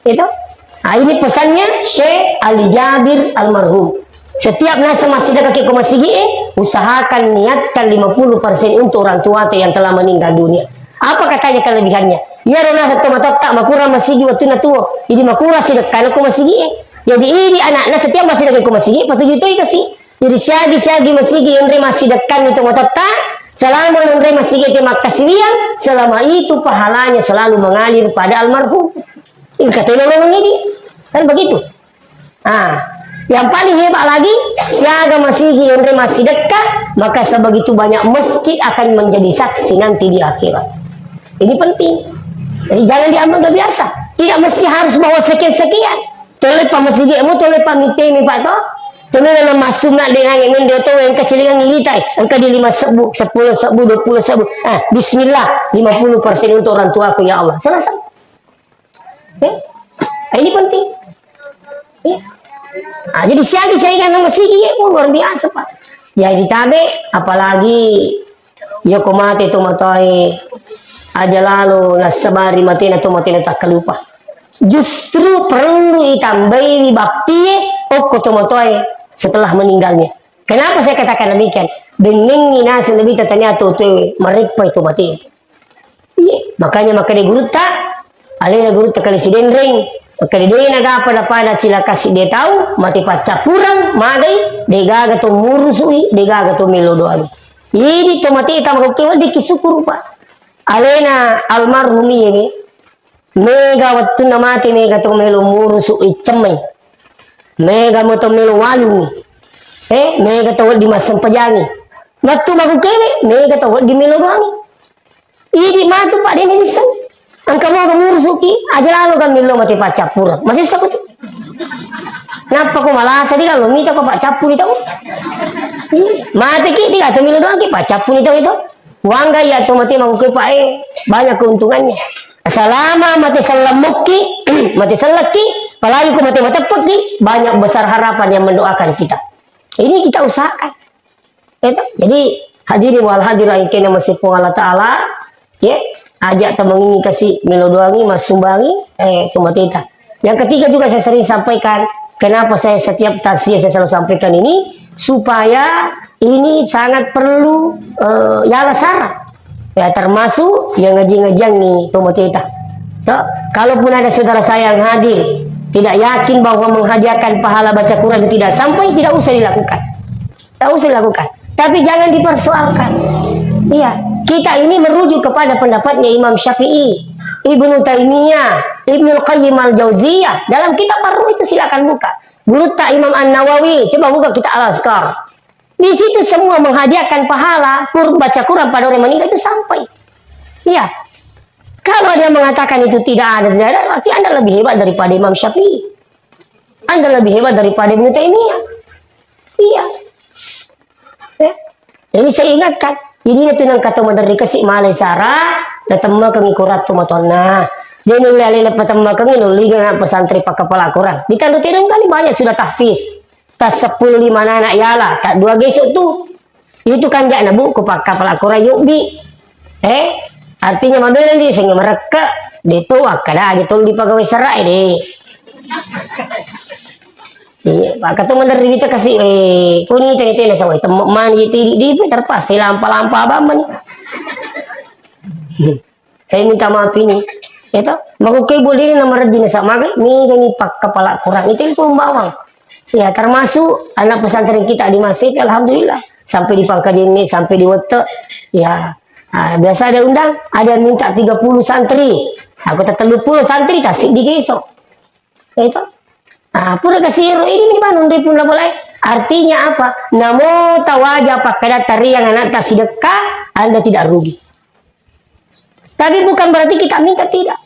Itu. Ah, ini pesannya Syekh Ali Jabir almarhum. Setiap nasa massidekka ke masigi, eh, usahakan niatkan lima puluh persen untuk orang tua yang telah meninggal dunia. Apa katanya kelebihannya? Iya, rona satu matotta makurang masigi waktu na tuo. Jadi makurang sidekka ko masigi, eh. Jadi, idi anakna setiap massidekka ko masigi, patuju toi kasi. Jadi, siagi-siagi masigi enre massidekkangi tomatotta, selama enre masigi te makkasiwiang, selama itu pahalanya selalu mengalir pada almarhum. Ingka telo lolong idi. Kan begitu. Ah, yang paling hebat lagi, siaga masigi enre massidekka, maka sebegitu banyak masjid akan menjadi saksi nanti di akhirat. Ini penting. Jadi, jangan diambil gak biasa. Tidak mesti harus bawa sekian-sekian. Tole pa masigi mu, tole pa mitemi pa to. Tole na masuk nak dengan yang mende to yang kecil dengan ngiritai. Engka di lima sebbu, sepuluh sebbu, dua puluh sebbu. Ah, bismillah, lima puluh persen untuk orang tuaku ya Allah. Selesai. Eh? Ah, ini penting. Eh? Ah, jadi siagi saya kan masigi ya, oh, luar biasa, Pak. Jadi tabe, apalagi Iya ko mate tomatoae aja lalo nassabari matena tomatena takkalupa. Justru perlu itambaiwi baptie okko tomatoae setelah meninggalnya. Kenapa saya katakan demikian? Bengngengi naseng nabitta tania totoe mareppai tomatena. Iya, makanya makkeda gurutta, alena gurutta kali Sidenreng, makkeda de nagapa napada cilaka sidde tau, mate paccappureng, magai, degaga to murusui, degaga to melo doangi. Idi tomateta makokkoe weddikki sukkuru, Pak. Alena almarhum iye, mega wettunna mate, mega to melo murusu iccemmai. Mega mo to melo walungi. Eh, mega to wedding massempajangi. Wettu makokkoe, mega to wedding melo doangi. Idi matu, Pak, dena disseng. Engka moga murusuki, aja lalo kan millo mate paccappureng. Masessa ko tu. Nappa ko malasa di kalau mita ko paccappu ni tau. Iya. Mate ki di atau millo doang ki paccappu ni tau itu. Wangga iya to mate mau ke, Pak, eh, banyak keuntungannya. Selama mate sellemukki, mate sellekki, apalagi ko mate mateppekki, banyak besar harapan yang mendoakan kita. Ini kita usahakan. Itu. Jadi, hadirin wal hadirat yang kena masih Allah Ta'ala, ya, ajak temengi kasih melo doangi, massumbangi, eh, cuma tita. Yang ketiga juga saya sering sampaikan, kenapa saya setiap taksiah saya selalu sampaikan ini, supaya ini sangat perlu, eh, yala sara. Ya, termasuk yang ngaji-ngajian nih, cuma tita. Toh, kalaupun ada saudara saya yang hadir, tidak yakin bahwa menghadiahkan pahala baca Quran itu tidak sampai, tidak usah dilakukan. Tak usah dilakukan. Tapi jangan dipersoalkan. Iya, kita ini merujuk kepada pendapatnya Imam Syafi'i, Ibnu Taimiyah, Ibnu Qayyim Al-Jauziyah. Dalam kitab Ar-Ruh itu silakan buka. Gurutta Imam An-Nawawi, coba buka kitab Al-Azkar. Di situ semua menghadiahkan pahala kur baca Quran pada orang meninggal itu sampai. Iya. Kalau dia mengatakan itu tidak ada, tidak ada, berarti Anda lebih hebat daripada Imam Syafi'i. Anda lebih hebat daripada Ibnu Taimiyah. Iya. Ya. Jadi saya ingatkan, ini na tu nang kata maderri kasi malai sara, na temmekeng iko rattu matonna. Jadi nulli alena patemmekeng, nulli na pesantren pakkapala Quran. Di Tandu Tedong kali banyak sudah tahfiz. Tas sepuluh lima anak yala, tak dua gesok tu. Itu kan jak nabu ko pakkapala Quran yubbi. Eh, artinya mabela di sehingga merekka, de to akkada aja tolli pegawai sara de. Iya, maka tu maderri kita kasih, eh, kuni tene tene sawai temmo mani di di di terpaksa lampa-lampa abang mani. Saya minta maaf ini. Ya toh, maka kue boleh nama rajin sa magai, mega ni pakkapala Quran itu pun bawang. Ya, termasuk anak pesantren kita di Masif, alhamdulillah. Sampai di Pangkajene, sampai di Wete. Ya, ah, biasa ada undang, ada yang minta tiga puluh santri. Aku tetap dua puluh santri, kasih di geso. Ya itu. Ah, pura kasih ero ini di mana pun boleh. Artinya apa? Namo tawaja pakkada tariang anak tak sidekah, Anda tidak rugi. Tapi bukan berarti kita minta, tidak.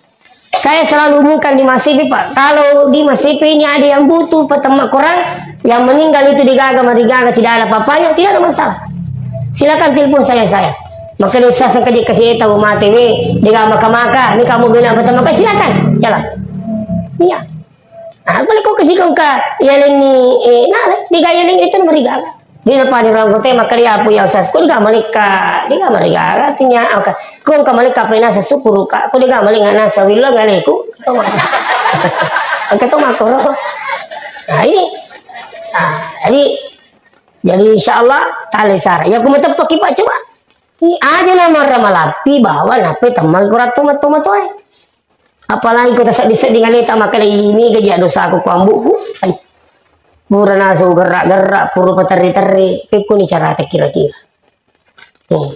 Saya selalu umumkan di Masipi, Pak. Kalau di Masipi ini ada yang butuh petemma Quran, yang meninggal itu digaga, marigaga, tidak ada papanya, tidak ada masalah. Silakan telepon saya, saya. Maka dia usah sangka je kasih tahu mate we, dia maka-maka, ini kamu bina petemma Quran, silakan, jalan. Iya. Ah, boleh kau kasih kau ka, ya lengi, eh, nah, dia gaya lengi itu marigaga. Dia napani orang kote, maka dia apa ya usah, kau dia malika, dia malika, artinya, oke. Kau ka malika apa nasa syukur ka, kau dia malika nasa willa ngaleku. Ketemu makoro. Nah, ini. Nah, jadi, jadi insya Allah, tali sara. Ya, aku mau tepuk, Pak, coba. Ini aja nama ramalappi bahwa nape temang kurat tomat-tomat wae. Apalagi kota sedih-sedih ngaleta makkeda, "Ih, mega ja dosaku ku ambo'ku. Ai, pura nasu gerra-gerra, pura paterri-terri, pekkuni carata kira-kira." Hmm.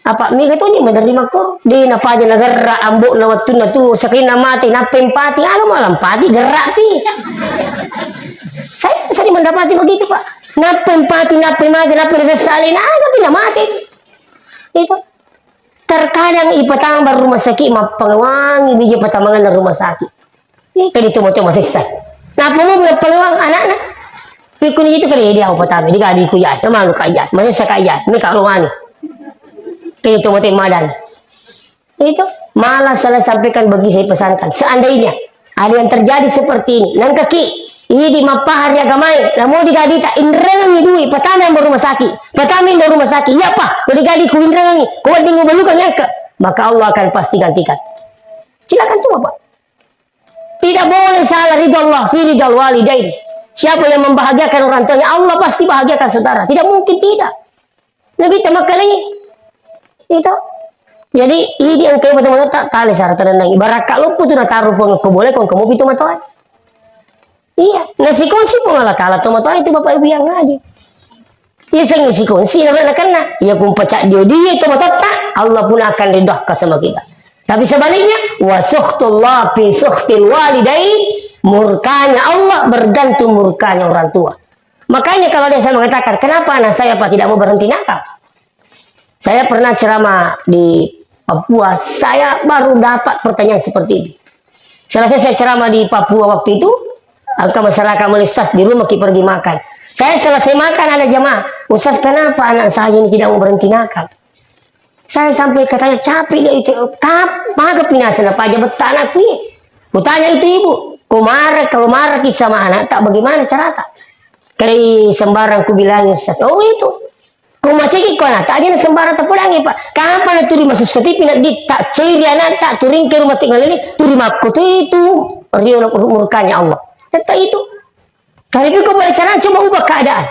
Apa mega toji menerima ko? De napaja nagerra ambo'na wettunna tu, sakenna mate, nappa empati, aga malah empati, gerra pi. Saya sering mendapati begitu, Pak. Nappa empati, nappa mage, nappa sessalina, aga pi namate. Itu. Terkadang ipatambah rumah sakit, mappangewangi bija patamangenna rumah sakit. Tadi tu moto masessa. Nappa mu nappangewang anakna. Pikkuni itu kali dia upatama, di kadi ku ya, manu ka ya, masessa ka ya, mi ka lo manu. Tadi tu moto madang. Itu malah saya sampaikan bagi saya pesankan. Seandainya ada yang terjadi seperti ini, nangkaki, idi mappahari agamae, namu di gadita, inrengi dui, patama yang rumah sakit, patama yang rumah sakit, iya Pak, kau di gadi ku inrengi, kau wedding ubalukan nyangka, maka Allah akan pasti gantikan. Silakan coba, Pak. Tidak boleh salah ridho Allah, fi ridho walidain. Siapa yang membahagiakan orang tuanya, Allah pasti bahagiakan saudara. Tidak mungkin tidak. Nabi tamakkali itu. Jadi, ini engka betul-betul tak tali syarat tenang. Barakka loppo tu nataru pun ko boleh kong kamu pitu matoa. Iya, nasi kongsi pun Allah Ta'ala tu matoa itu Bapak Ibu yang ngaji. Iya, sing isi kongsi na kena. Iya, kumpaca dia dia tu matoa, Allah pun akan ridho sama kita. Tapi sebaliknya, wa sukhtullah fi sukhtil walidain, murkanya Allah bergantung murkanya orang tua. Makanya kalau ada yang saya mengatakan, "Kenapa anak saya, Pak, tidak mau berhenti nakal?" Saya pernah ceramah di Papua, saya baru dapat pertanyaan seperti itu. Selesai saya ceramah di Papua waktu itu, angka masyarakat melihat, "Ustaz, di rumah kita pergi makan." Saya selesai makan, ada jamaah, "Ustaz, kenapa anak saya ini tidak mau berhenti nakal?" Saya sampai katanya, "Capek dia itu, kap-, maka pinasa na paja betta anakku ini." Kutanya itu ibu, "Kau marah, kalau marah ki sama anak tak, bagaimana cara tak?" Kali sembarang ku bilang, "Ustaz, oh itu. Kau macam ko anak tak aja sembarang tak pulang ya, Pak. Kapan itu rumah susah tipi nak di tak ceri anak tak turing ke rumah tinggal ini, turing aku tu itu." Rio murkanya Allah. Tetap itu. Tapi kau boleh cara coba ubah keadaan.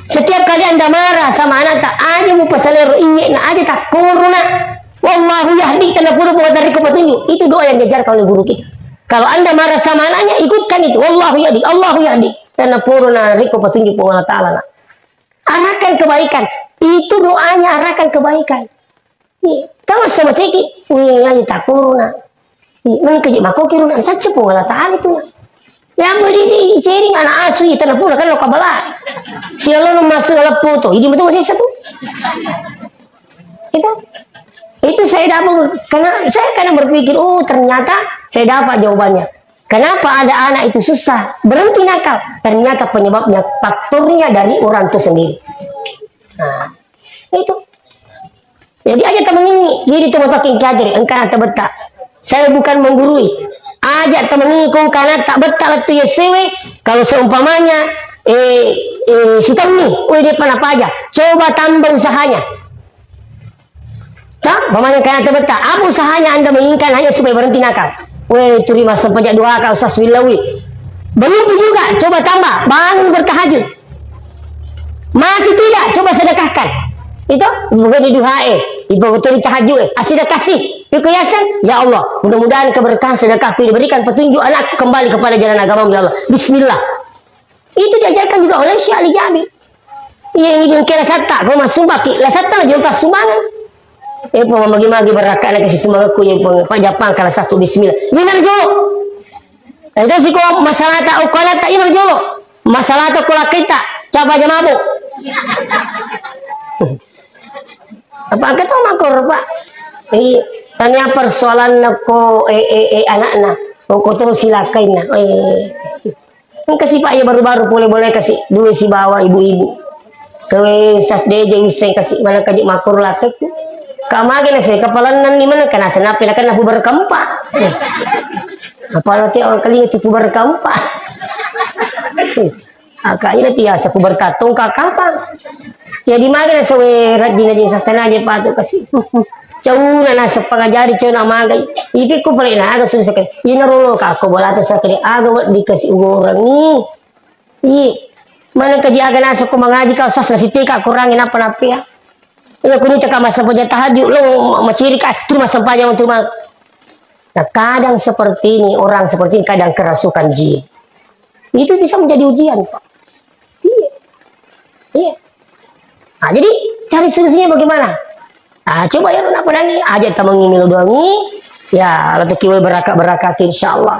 Setiap kali Anda marah sama anak tak aja mu pasalero iye na aja tak korona. Wallahu yahdi, tena pura buat dari kau petunjuk. Itu doa yang diajarkan oleh guru kita. Kalau Anda marah sama anaknya, ikutkan itu. Wallahu yahdi, Allahu yahdi. Tena pura na riko petunjuk Allah Ta'ala. Arahkan kebaikan. Itu doanya, arahkan kebaikan. Iya, tahu sama ceki. Wih, aja tak korona. Iya, mana kerja mako kira nak saja pun Allah Ta'ala itu. Ya, apa di, di sharing anak asu itu nak pula kan lo kabala. Si Allah lo masuk dalam foto. Ini betul masih satu. Itu, itu saya dapat karena saya kadang berpikir, oh, ternyata saya dapat jawabannya. Kenapa ada anak itu susah berhenti nakal? Ternyata penyebabnya, faktornya dari orang tua sendiri. Nah, itu. Jadi aja temengi, jadi teman pakai kadir, engkana tebetta. Saya bukan menggurui. Aja temengi ko engkana tak betta lettu ya sewe, kalau seumpamanya, eh, eh, sitaungi, oh, dia pernah apa aja. Coba tambah usahanya. Tak, mamanya kaya tebetta. Apa usahanya Anda menginginkan hanya supaya berhenti nakal? Weh, turi masa pajak dua kak usah swilawi. Belum juga, coba tambah, bangun bertahajud. Masih tidak, coba sedekahkan. Itu bukan di duha eh, ibu betul di tahajud eh. Asida kasih, itu yasin. Ya Allah, mudah-mudahan keberkahan sedekahku ini berikan petunjuk anak kembali kepada jalan agamamu ya Allah. Bismillah. Itu diajarkan juga oleh Syekh Ali Jabir. Iya, ini kira satta, kau masuk baki, la satta la jonta sumbangan. Eh, pun magi-magi barakka na kasi sumbangan ku, ya, pun, Pak Japang kala satu bismillah. Ini jolo. Eh, itu siko masalah tak ukana tak ini jolo. Masalah tak kula kita, coba aja mabuk. Apa kita makor, Pak? Iya. Tania persoalanna ko, eh, eh, eh, anakna. Ko, ko to silakainna. Eh. Engka si, Pak, iya baru-baru pole bola kasi dua sibawa ibu-ibu. Kewe sas deje wisseng kasi mana kaji makur latekku. Ka mage na se kapalannan ni mana kana senape na kana puber keempat. Apalagi orang kali itu puber keempat. Aka ina tiasa puber katong ka kapang. Jadi mage na sewe rajin aja sasana aja patu kasi. Cauna naseng pangajari, cauna magai. Ipi ku pale na aga susah ke. Ina rolo ka ko bola tu sakit aga di kasi ugorangi. Iya. Mana kaji aga naseng ko mangaji kau sas nasiteka kurangi napa-napa ya. Iya, kuni teka massempajang tahajud, lo maciri ka, tu massempajang tu ma-, Nah, kadang seperti ini, orang seperti ini kadang kerasukan jin. Itu bisa menjadi ujian, Pak. Iya. Iya. Nah, jadi cari solusinya bagaimana? Ah, coba ya, apa nangi? Aja tamangi melo doangi. Ya, lo teki beraka-beraka, insyaallah.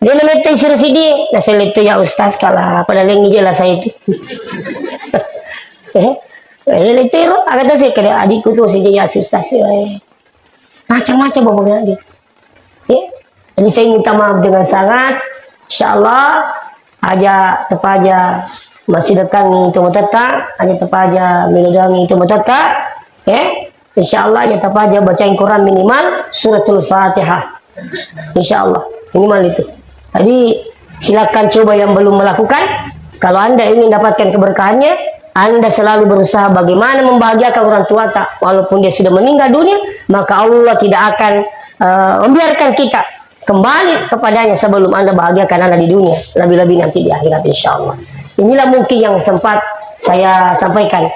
Dia namanya solusi dia. Nah, saya lihat ya Ustaz, kalau pada lengi jelas saya itu. Eh, eh, letero, agak tahu saya kada adikku tuh sih ya Ustaz. Eh. Macam-macam omongan dia. Ya. Jadi saya minta maaf dengan sangat. Insyaallah aja tepaja masih dekangi itu matata, aja tepaja melodangi itu matata. Ya. Insyaallah aja tepaja bacain Quran minimal suratul Fatihah. Insyaallah minimal itu. Jadi silakan coba yang belum melakukan. Kalau Anda ingin dapatkan keberkahannya, Anda selalu berusaha bagaimana membahagiakan orang tua tak, walaupun dia sudah meninggal dunia, maka Allah tidak akan, eh, membiarkan kita kembali kepadanya sebelum Anda bahagiakan anak di dunia, lebih-lebih nanti di akhirat, insyaallah. Inilah mungkin yang sempat saya sampaikan.